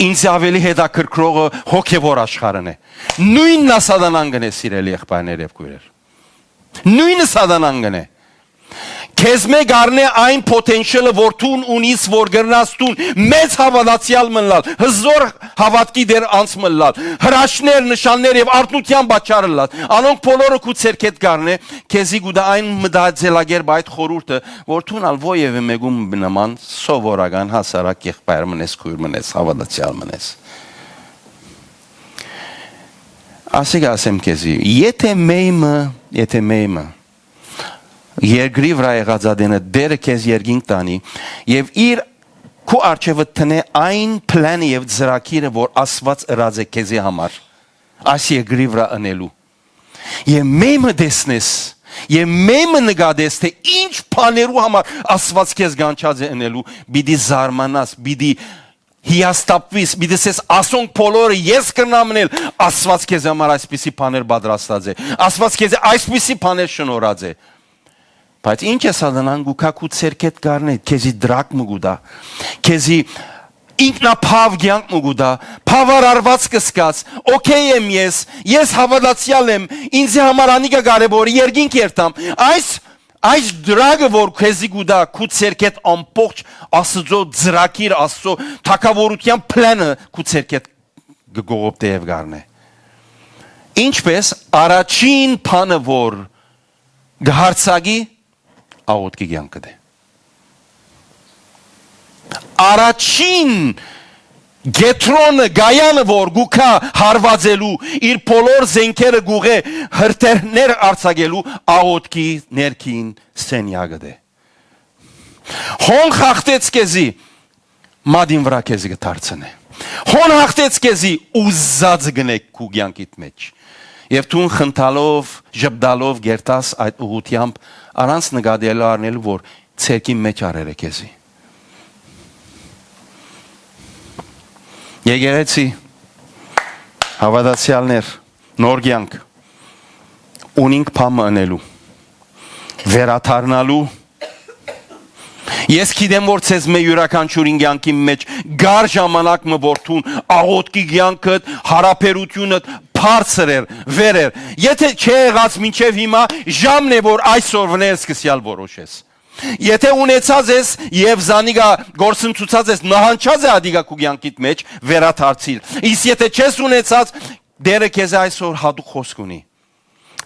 Ինձ ավելի հետաքրքրողը հոգևոր աշխարհն է։ Նոյնն ա սատանան կ'ընէ, սիրելի եղբայրներ եւ քոյրեր։ Նոյնը սատանան կ'ընէ։ Քեզմէ կ'առնէ այն potential-ը, որ դուն ունիս, որ կրնաս դուն մեծ հաւատացեալ մնալ, հզօր հաւատքի դեր անձ մնալ, հրաշքներ, նշաններ եւ արթնութեան պատճառ ըլլալ։ Անոնք բոլորը քու ձեռքէդ կ'առնէ, քեզի կու տայ այն մտածելակերպը, այդ խորհուրդը, որ դուն ալ որեւէ մէկուն նման սովորական հասարակ եղբայր մնես, քոյր մնես, հաւատացեալ մնես։ Ասիկա ասեմ քեզի, եթէ մէյմը, եթէ մէյմը երկրի վրայ եղած ատենը Տէրը քեզ երկինք տանի եւ իր քու առջեւը տնէ այն plan-ը եւ ծրագիրը, որ Աստուած ըրած է քեզի համար, այս երկրի վրայ ընելու։ Եւ մէյմը տեսնես, եւ մէյմը նկատես, թէ ինչ բաներու համար Աստուած քեզ կանչած է ընելու, պիտի զարմանաս, պիտի հիասթափվիս, պիտի ասես, «Ասոնք բոլորը ես կրնամ ընել»։ Աստուած քեզ համար այսպիսի բաներ պատրաստած է։ Աստուած քեզ այսպիսի բաներ շնորհած է։ Բայց ինչ է սատանան, կու գայ քու ձեռքէդ կ'առնէ, քեզի դրակ մը կու տայ, քեզի ինքնաբաւ կեանք մը կու տայ, բաւարարուած կը զգաս, օքէյ եմ ես, ես հաւատացեալ եմ, ինձի համար անիկա կարեւոր է, երկինք երթամ։ Այս, այս դրագը, որ քեզի կու տայ, քու ձեռքէդ ամբողջ Աստուծոյ ծրագիր, Աստուծոյ թագաւորութեան պլանը քու ձեռքէդ կը կողոպտէ եւ կ'առնէ։ Ինչպէս առաջին բանը, որ կը յարձակի, աղօթքի կեանքդ է։ Առաջին կեդրոնը, կայանը, որ կու գայ հարուածելու, իր բոլոր զենքերը կ'ուղղէ հրթիռներ արձակելու, աղօթքի ներքին սենեակդ է։ Հոն խախտեց քեզի, մատին վրայ քեզի կը դարձնէ։ Հոն յաղթեց քեզի, ուզածը կ'ընէ քու կեանքիդ մէջ։ Եւ դուն խնդալով, ժպտալով կերթաս այդ ուղղութեամբ, առանց նկատի առնելու, որ ցերկին մէջ առեր է քեզի։ Եկեղեցի, հաւատացեալներ, նոր կեանք, ունինք բան մը ընելու, վերադառնալու։ Ես գիտեմ, որ ձեզմէ իւրաքանչիւրին կեանքի մէջ կար ժամանակ մը, որ դուն աղօթքի կեանքդ, յարաբերութիւնդ բարձր էր, վեր էր։ Եթէ չէ եղած մինչեւ հիմա, ժամն է, որ այսօր վներ սկսեալ որոշես։ Եթէ ունեցած ես եւ զանիկա գործընծուցած ես, նահանջած է ադիկա քու կեանքիդ մէջ, վերադարձիր։ Իսկ եթէ չես ունեցած, Տէրը քեզի այսօր յատուկ խօսք ունի։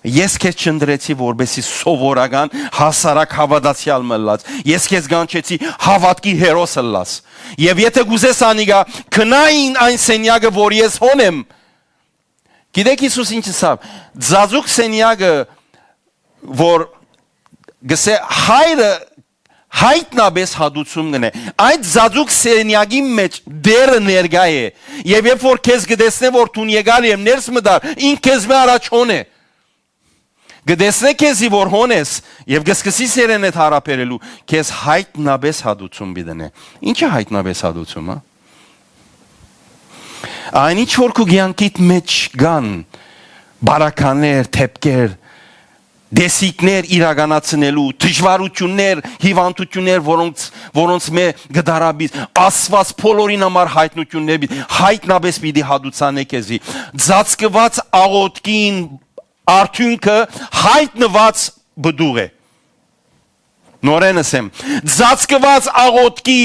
Ես քեզ չընտրեցի, որպեսզի սովորական, հասարակ հաւատացեալ մը ըլլաս։ Ես քեզ կանչեցի հաւատքի հերոս ըլլաս։ Եւ եթէ կ'ուզես անիկա, գնա ին այն սենեակը, որ ես հոն եմ։ Գիտեք, Յիսուս ինչ ըսաւ, ծածուկ սենեակը, որ գսէ հայրը յայտնապէս հատուցում կ'ընէ։ Այդ ծածուկ սենեակին մէջ Տէրը ներկայ է։ Եւ երբ որ քեզ կը տեսնէ, որ դուն եկար եւ ներս մտար, ինք քեզմէ առաջ հոն է։ Կը տեսնէ քեզի, որ հոն ես, եւ կը սկսի սերենդ յարաբերելու, քեզ յայտնապէս հատուցում պիտի ընէ։ Ի՞նչ է յայտնապէս հատուցումը։ Այն ինչ որ քու կեանքիդ մէջ կան, բարականեր, դէպքեր, տեսիլքներ իրականացնելու, դժուարութիւններ, հիւանդութիւններ, որոնց, որոնց մէ կը դարաբիս, Աստուած բոլորին համար յայտնութիւններ պիտի, յայտնապէս պիտի հատուցանէ քեզի։ Ծածկուած աղօթքին արդիւնքը յայտնուած պտուղ է։ Նորէն ըսեմ, ծածկուած աղօթքի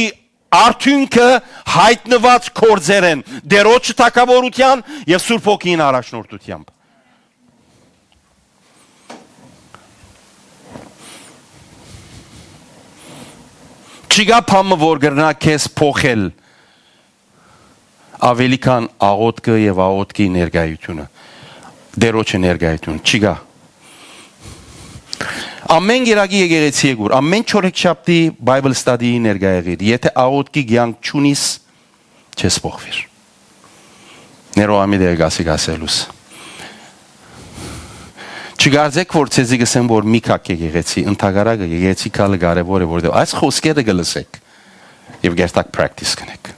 արդիւնքը յայտնուած գործեր են Տէրոջը թագաւորութեան եւ Սուրբ Հոգին առաջնորդութեամբ։ Չկայ բան մը, որ կրնայ քեզ փոխել աւելի քան աղօթքը եւ աղօթքի ներկայությունը, Տէրոջը ներկայությունը, չկայ։ Ամէն կերակի եկեղեցի եկուր, ամէն չորեքշաբթի Bible study-ի ներկայ եղիր, եթէ աղօթքի կեանք չունիս, չես փոխուիր։ Ներողամիտ եղեք ասիկա ասելուս։ Չկարծէք, որ ձեզի կ'ըսեմ, որ մի քակ եկեղեցի, ընդհակառակը, եկեղեցի գալը կարեւոր է, որովհետեւ այս խօսքերը կը լսէք եւ կերտակ practice կ'ընէք։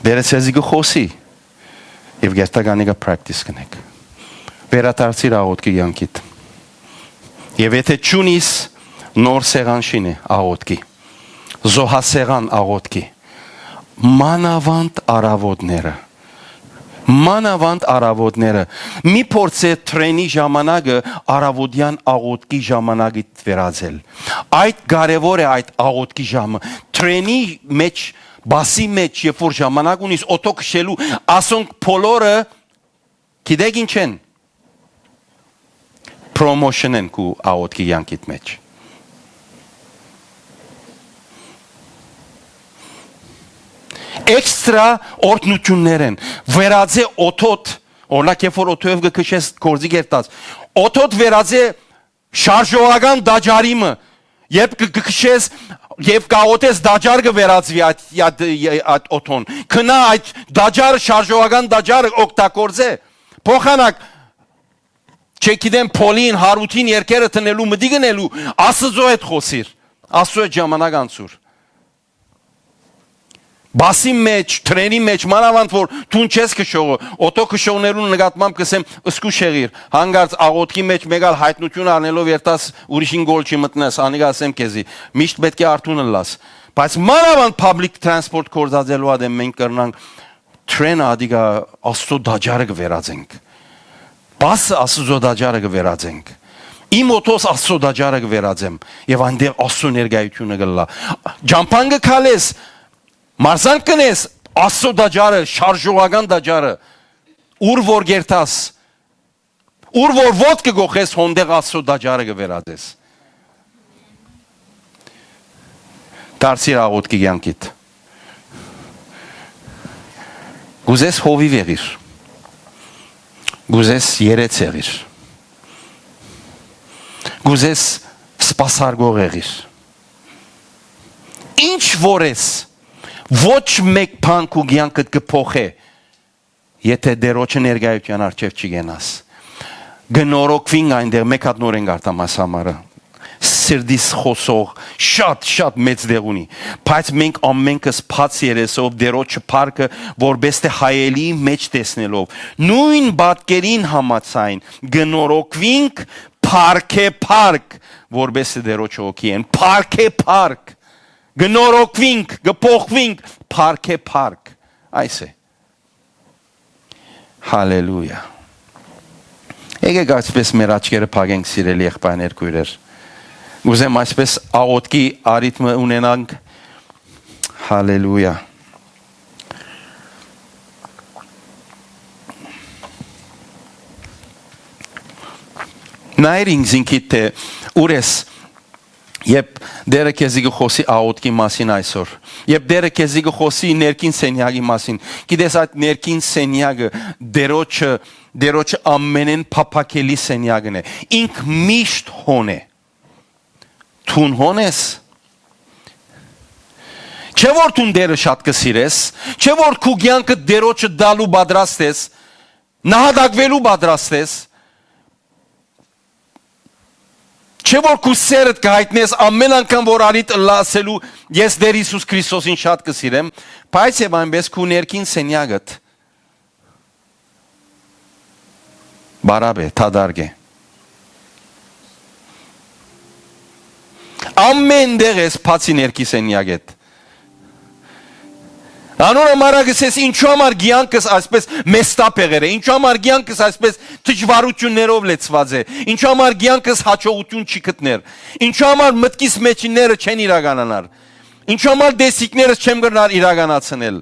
Տէրը ձեզի կը խօսի եւ կերտակ անիկա practice կ'ընէք։ Վերադարձիր աղօթքի կեանքիդ։ Եւ եթէ չունիս, նոր սեղան շինէ աղօթքի, զոհասեղան աղօթքի, մանաւանդ առաւօտները, մանաւանդ առաւօտները, մի փորձէ թրենի ժամանակը առաւօտեան աղօթքի ժամանակի վերածել։ Այդ կարեւոր է, այդ աղօթքի ժամը։ Թրենի մէջ, բասի մէջ, երբ որ ժամանակ ունիս օթո քշելու, ասոնք բոլորը, գիտեք ինչ են, promotion են քու աղօթքի կեանքիդ մէջ։ Էքստրա օրհնութիւններ են, վերածէ օթոդ, օրինակ, երբ որ օթոյով կը քշես, գործի կերտած, օթոդ վերածէ շարժողական տաճարի մը, երբ կը, կը քշես եւ կաղօթես, տաճար կը վերածուի այդ, այդ, այդ օթոն։ Գնա այդ տաճարը, շարժողական տաճարը օգտագործէ։ Փոխանակ, չգիտեմ, փոլին, հարութին երկերը տնելու, մտիկ ընելու, Աստուծոյ հետ խօսիր, Աստուծոյ հետ ժամանակ անցուր։ Բասի մէջ, թրենի մէջ, մանաւանդ որ դուն չես քշողը, օթո քշողներուն նկատմամբ կ'ըսեմ, զգուշ եղիր, հանկարծ աղօթքի մէջ մէկ ալ յայտնութիւն առնելով երթաս, ուրիշին գոլ չի մտնես, անիկա ասեմ քեզի, միշտ պէտք է արթուն ըլլաս, Բայց մանաւանդ public transport գործածելու ատեն մենք կրնանք train-ը ատիկա Աստծո տաճարը կը վերածենք։ Բասը Աստծո տաճարը կը վերածենք։ Իմ օթոս Աստծո տաճարը կը վերածեմ եւ այնտեղ Աստծո ներկայությունը կ'ըլլայ։ Ճամբան կը քալես, մարզանք կ'ընես, Աստծո տաճարը, շարժողական տաճարը, ուր որ կերթաս, ուր որ ոտք կը կոխես, հոնդեղ Աստծո տաճարը կը վերածես։ Դարձիր աղոթքի կեանքիդ։ Կ'ուզես հովիւ եղիր։ Կ'ուզես երէց եղիր։ Կ'ուզես սպասարկող եղիր։ Ինչ որ ես, ոչ մէկ բան քու կեանքդ կը փոխէ, եթէ Տէրոջը ներկայութեան առջեւ չգենաս։ Կը նորոգուինք այնտեղ, մէկ հատ նորեն կարդամ այս համարը։ Սրտիս խօսող շատ, շատ մեծ տեղ ունի, բայց մենք ամենքս բաց երեսով Տէրոջը փառքը որպէս թէ հայելի մէջ տեսնելով, նոյն պատկերին համաձայն կը նորոգուինք փառքէ փառք, որպէս թէ Տէրոջը հոգի են, փառքէ փառք, կը նորոգուինք, կը փոխուինք, փառքէ փառք։ Այս է։ Հալելույա։ Եկեք այսպես մեր աչքերը փակենք, սիրելի եղբայրներ, քոյրեր։ Ուզեմ այսպես աղոթքի առիթ մը ունենանք։ Հալելույա։ Նայիր ինքզինքիդ թէ ուր ես, երբ Տէրը քեզի կը խօսի աղոթքի մասին այսօր, երբ Տէրը քեզի կը խօսի ներքին սենեակի մասին, գիտես, այդ ներքին սենեակը Տէրոջը, Տէրոջը ամենէն փափաքելի սենեակն է։ Ինք միշտ հոն է։ Դուն հոն ես։ Չէ՞ որ դուն Տէրը շատ կը սիրես, չէ՞ որ քու կեանքը Տէրոջը տալու պատրաստ ես, նահատակվելու պատրաստ ես, չէ՞ որ քու սերդ կը յայտնես ամեն անգամ, որ արիդ ըլլայ ասելու, «Ես Տէր Յիսուս Քրիստոսին շատ կը սիրեմ», բայց եւ այնպես քու ներքին սենյակդ բարապ է, դատարկ է։ Ամեն տեղ ես, բացի ներքին սենյակէդ։ Անոր համար ա կ'ըսես, ինչու համար կեանքս այսպես մեստապ եղեր է, ինչու համար կեանքս այսպես դժվարութիւններով լեցուած է, ինչու համար կեանքս յաջողութիւն չի գտներ, ինչու համար մտքիս մեջինները չեն իրականանար, ինչու համար տեսիքներս չեմ կրնար իրականացնել։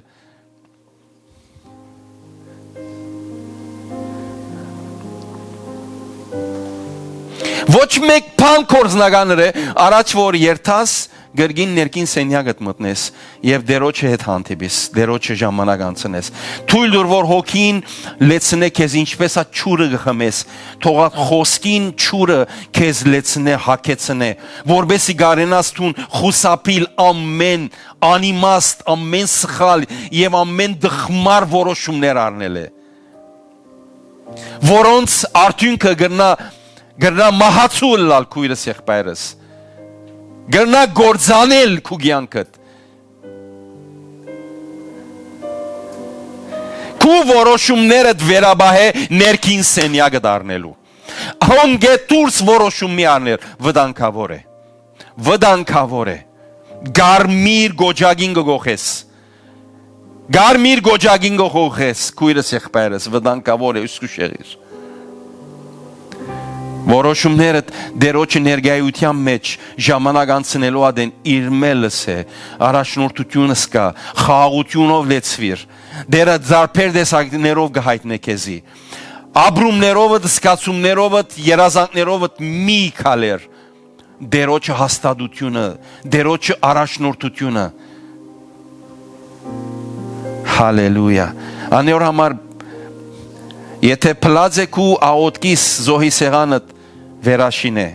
Ոչ մէկ բան կորզնական է, առաջ որ երթաս, կրկին ներքին սենյակդ մտնես եւ Տէրոջը հետ հանդիպես, Տէրոջը ժամանակ անցնես։ Թոյլ տուր, որ հոգին լեցնէ քեզ, ինչպես ա ջուրը կը խմես, թող այդ խօսքին ջուրը քեզ լեցնէ, հագեցնէ, որպեսզի կարենաս դուն խուսափիլ ամեն անիմաստ, ամեն սխալ եւ ամեն դխմար որոշումներ առնել է, որոնց արդիւնքը կրնայ, կրնայ մահացու ըլլալ քոյրս եղբայրս, կրնայ կործանել քու կեանքդ։ Քու որոշումներդ վերապահ է ներքին սենյակդ առնելու։ Հոն կը դուրս որոշում մի առներ, վտանգաւոր է։ Վտանգաւոր է։ Կարմիր կոճակին կը կոխես։ Կարմիր կոճակին կը կոխես, քոյրս եղբայրս, վտանգաւոր է, զգուշ եղիր։ Որոշումներդ Տէրոջը ներկայութեան մէջ ժամանակ անցնելու ատեն իրմէ լսէ, առաջնորդութիւնը զգայ, խաղաղութիւնով լեցուիր։ Տէրը տարբեր տեսակներով կը յայտնէ քեզի։ Ապրումներովդ, զգացումներովդ, երազանքներովդ մի քալեր Տէրոջը հաստատութիւնը, Տէրոջը առաջնորդութիւնը։ Հալելույա։ Անոր համար, եթէ փլած է քու աղոթքիս զոհի սեղանդ, վերաշին է։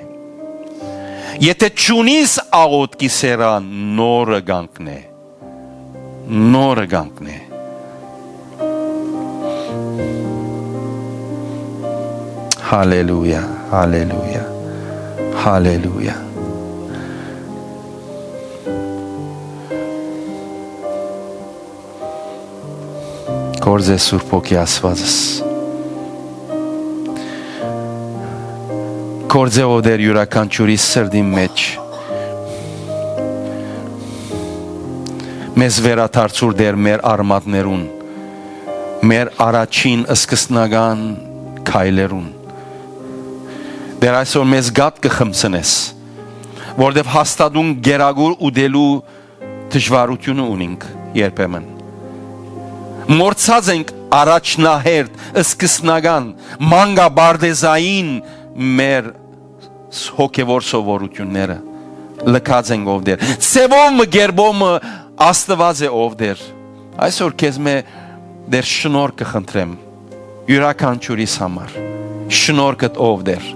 Եթէ չունիս աղոթքի սեղան, նորը կանգնէ։ Նորը կանգնէ։ Հալելույա, հալելույա, հալելույա։ Գործ է Սուրբ Հոգի Աստուածս։ Գործ է, ով Տէր, իւրաքանչիւրի սրտին մէջ։ մեզ վերադարձուր, Տէր, մեր արմատներուն, մեր առաջին սկզբնական քայլերուն։ Տէր, այսօր մեզ կաթ կը խմցնես, որտեւ հաստատուն կերակուր ուտելու դժուարութիւնը ունինք երբեմն։ Մոռցած ենք առաջնահերթ, սկզբնական, մանկապարտեզային մեր հոգեվոր սովորութիւնները, լքած ենք, ով Տէր։ Ձեւով մը, կերպով մը Աստուած է, ով Տէր։ Այսօր քեզմէ, Տէր, շնորհք կը խնդրեմ յուրաքանչիւրիս համար։ Շնորհքդ, ով Տէր։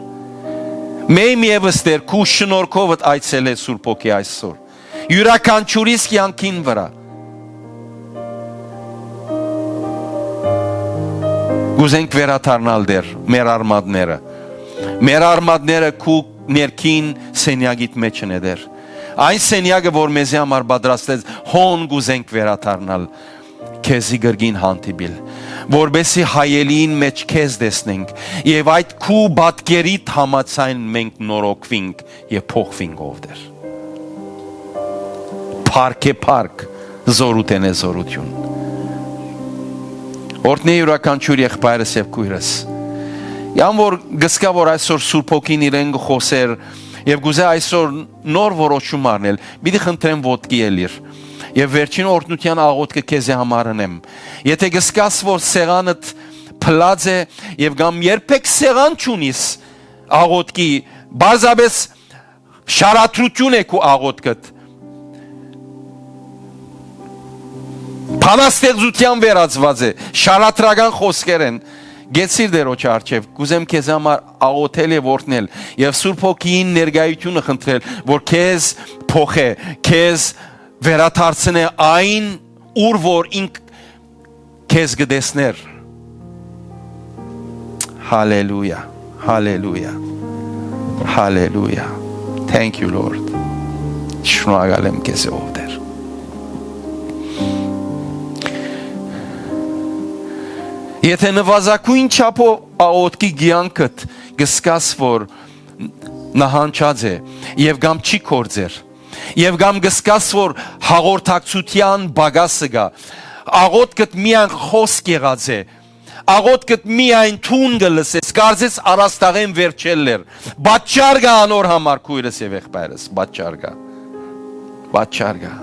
Մէկ ևս, Տէր, քու շնորհքովդ այցելէ Սուրբ Հոգի այսօր յուրաքանչիւրիս կեանքին վրայ։ Կ'ուզենք վերադառնալ, Տէր, մեր արմատները։ Մեր արմատները քու ներքին սենեակիդ մէջն է, Տէր։ Այն սենեակը, որ մեզի համար պատրաստեց, հոն կ'ուզենք վերադառնալ, քեզի կրկին հանդիպիլ, որպէսզի հայելիին մէջ քեզ տեսնենք եւ այդ քու պատկերիդ համաձայն մենք նորոգուինք եւ փոխուինք, ով Տէր։ Փառք է փառք, զօրութենէ զօրութիւն։ Օրհնէ յուրաքանչիւր եղբայրս եւ քոյրս։ Ան որ գսկայ, որ այսօր Սուրբ Հոգին իրեն կը խօսէր եւ կ'ուզէ այսօր նոր որոշում առնել, պիտի խնդրեմ ոտքի ելիր եւ վերջին օրհնութեան աղօթքը քեզի համար ընեմ։ Եթէ գսկաս, որ սեղանդ փլած է եւ կամ երբեք սեղան չունիս աղօթքի, պարզապէս շարադրութիւն է քու աղօթքդ, բանաստեղծութեան վերածուած է, շարադրական խօսքեր են, գեցիր Տէրոջը առջեւ, կ'ուզեմ քեզ համար աղօթել եւ օրհնել եւ Սուրբ Հոգիին ներկայութիւնը խնդրել, որ քեզ փոխէ, քեզ վերադարձնէ այն, ուր որ ինք քեզ կը տեսնէր։ Հալելույա, հալելույա, հալելույա։ Thank you, Lord. Շնորհակալ եմ քեզ, ով Տէր։ Եթէ նվազագոյն չափով աղօթքի կեանքդ կսկաս, որ նահանջած է եւ կամ չի գործեր, եւ կամ կսկաս, որ հաղորդակցութեան պակասը կայ, աղօթքդ միայն խօսք եղած է, աղօթքդ միայն թուն կը լսես, կարծես առաստաղէն վերջելլեր։ Պատճառ կայ անոր համար, քոյրս եւ եղբայրս, պատճառ կայ։ Պատճառ կայ։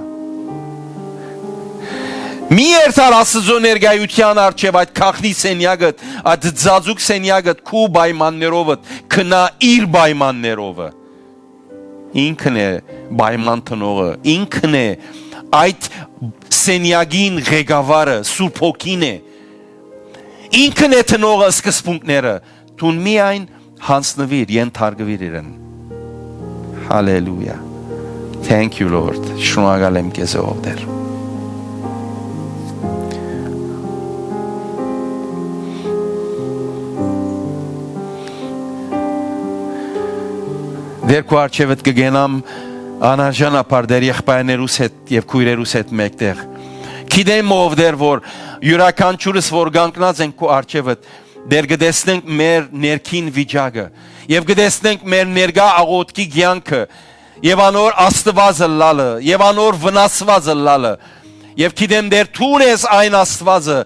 Մի երթար Աստուծոյ ներկայութեան առջեւ այդ գաղտնի սենեակդ, այդ ծածուկ սենեակդ քու պայմաններովդ, գնա իր պայմաններովը։ Ինքն է պայման տնողը, ինքն է այդ սենեակին ղեկավարը, Սուրբ Հոգին է։ Ինքն է տնողը սկզբունքները, դուն միայն յանձնուիր, ենթարկուիր իրեն։ Հալելույա։ Thank you, Lord. Շնորհակալ եմ քեզ, ով Տէր։ Տէր, քու առջեւդ կը գնամ անարժանաբար Տէր եղբայրներուս հետ եւ քոյրերուս հետ մէկտեղ։ Գիտեմ, ով Տէր, որ յուրաքանչիւրս որ կանգնած ենք քու առջեւդ, Տէր, կը տեսնենք մեր ներքին վիճակը եւ կը տեսնենք մեր ներկայ աղօթքի կեանքը եւ անոր Աստուած ըլլալը եւ անոր վնասուած ըլլալը։ Եւ գիտեմ, Տէր, դուն ես այն Աստուածը,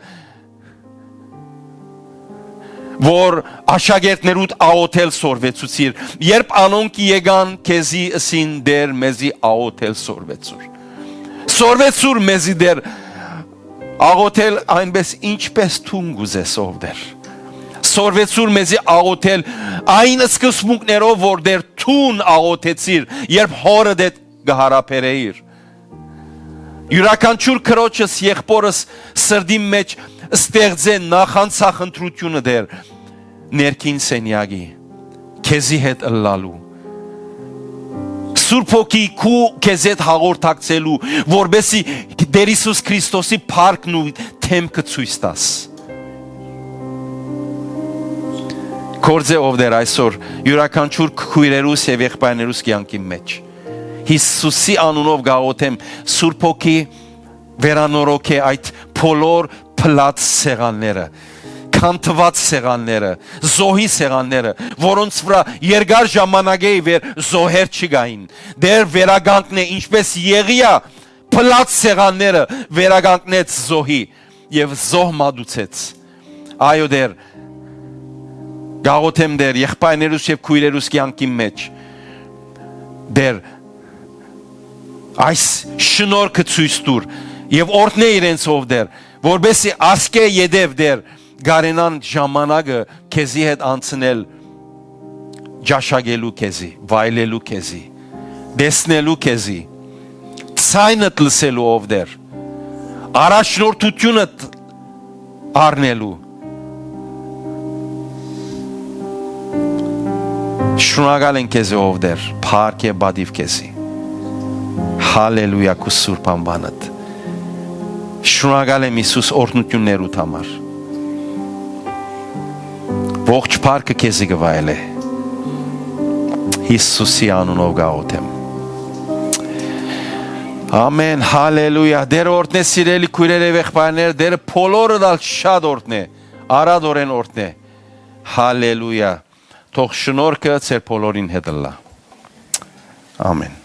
որ աշակերտներուդ աղօթել սորվեցուցիր, երբ անոնք եկան քեզի, ըսին, Տէր, մեզի աղօթել սորվեցուր։ Սորվեցուր մեզի, Տէր, աղօթել այնպես, ինչպես դուն կ'ուզես, ով Տէր։ Սորվեցուր մեզի աղօթել այն սկզբունքներով, որ Տէր, դուն աղօթեցիր, երբ հօրդ հետ կը յարաբերէիր։ Յուրաքանչիւր քրոջս, եղբորս սրտին մէջ ստեղծէ նախանցախնդրութիւնը, Տէր, ներքին սենեակի, քեզի հետ ըլլալու, Սուրբ Հոգի քու քեզ հետ հաղորդակցելու, որպեսզի Տէր Յիսուս Քրիստոսի փառքն ու դէմքը ցոյց տաս։ Գործէ, ով Տէր, այսօր յուրաքանչիւր քոյրերուս եւ եղբայրներուս կեանքին մէջ։ Յիսուսի անունով կաղօթեմ, Սուրբ Հոգի, վերանորոգէ այդ բոլոր փլած սեղանները, քանդուած սեղանները, զոհի սեղանները, որոնց վրայ երկար ժամանակէ ի վեր զոհեր չկային։ Տէր, վերականգնէ, ինչպես Եղիա փլած սեղանները վերականգնեց զոհի եւ զոհ մատուցեց։ Այո, Տէր, գաղութեմ, Տէր, եղբայրներուս եւ քոյրերուս կեանքին մէջ, Տէր, այս շնորհքը ցոյց տուր եւ օրհնէ իրենց, ով Տէր, որպեսզի ասկէ յետեւ, Տէր, կարենան ժամանակը քեզի հետ անցնել, ճաշակելու քեզի, վայելելու քեզի, տեսնելու քեզի, ձայնդ լսելու, ով Տէր, առաջնորդությունդ առնելու։ Շնորհակալ ենք քեզի, ով Տէր, փառք եւ պատիւ քեզի։ Հալելույա, քու սուրբ անուանդ։ Շնորհակալ եմ, Յիսուս, օրհնություններուդ համար։ Ողջ փառքը քեզի կը վայելէ։ Յիսուսի անունով գաղութեմ։ Ամեն, հալելույա։ Տէրը օրհնէ, սիրելի քոյրեր եւ եղբայրներ, Տէրը բոլորը դալ շատ օրհնէ, արատորեն օրհնէ։ Հալելույա։ Թող շնորհքը ձեր բոլորին հետ ըլլայ։ Ամեն։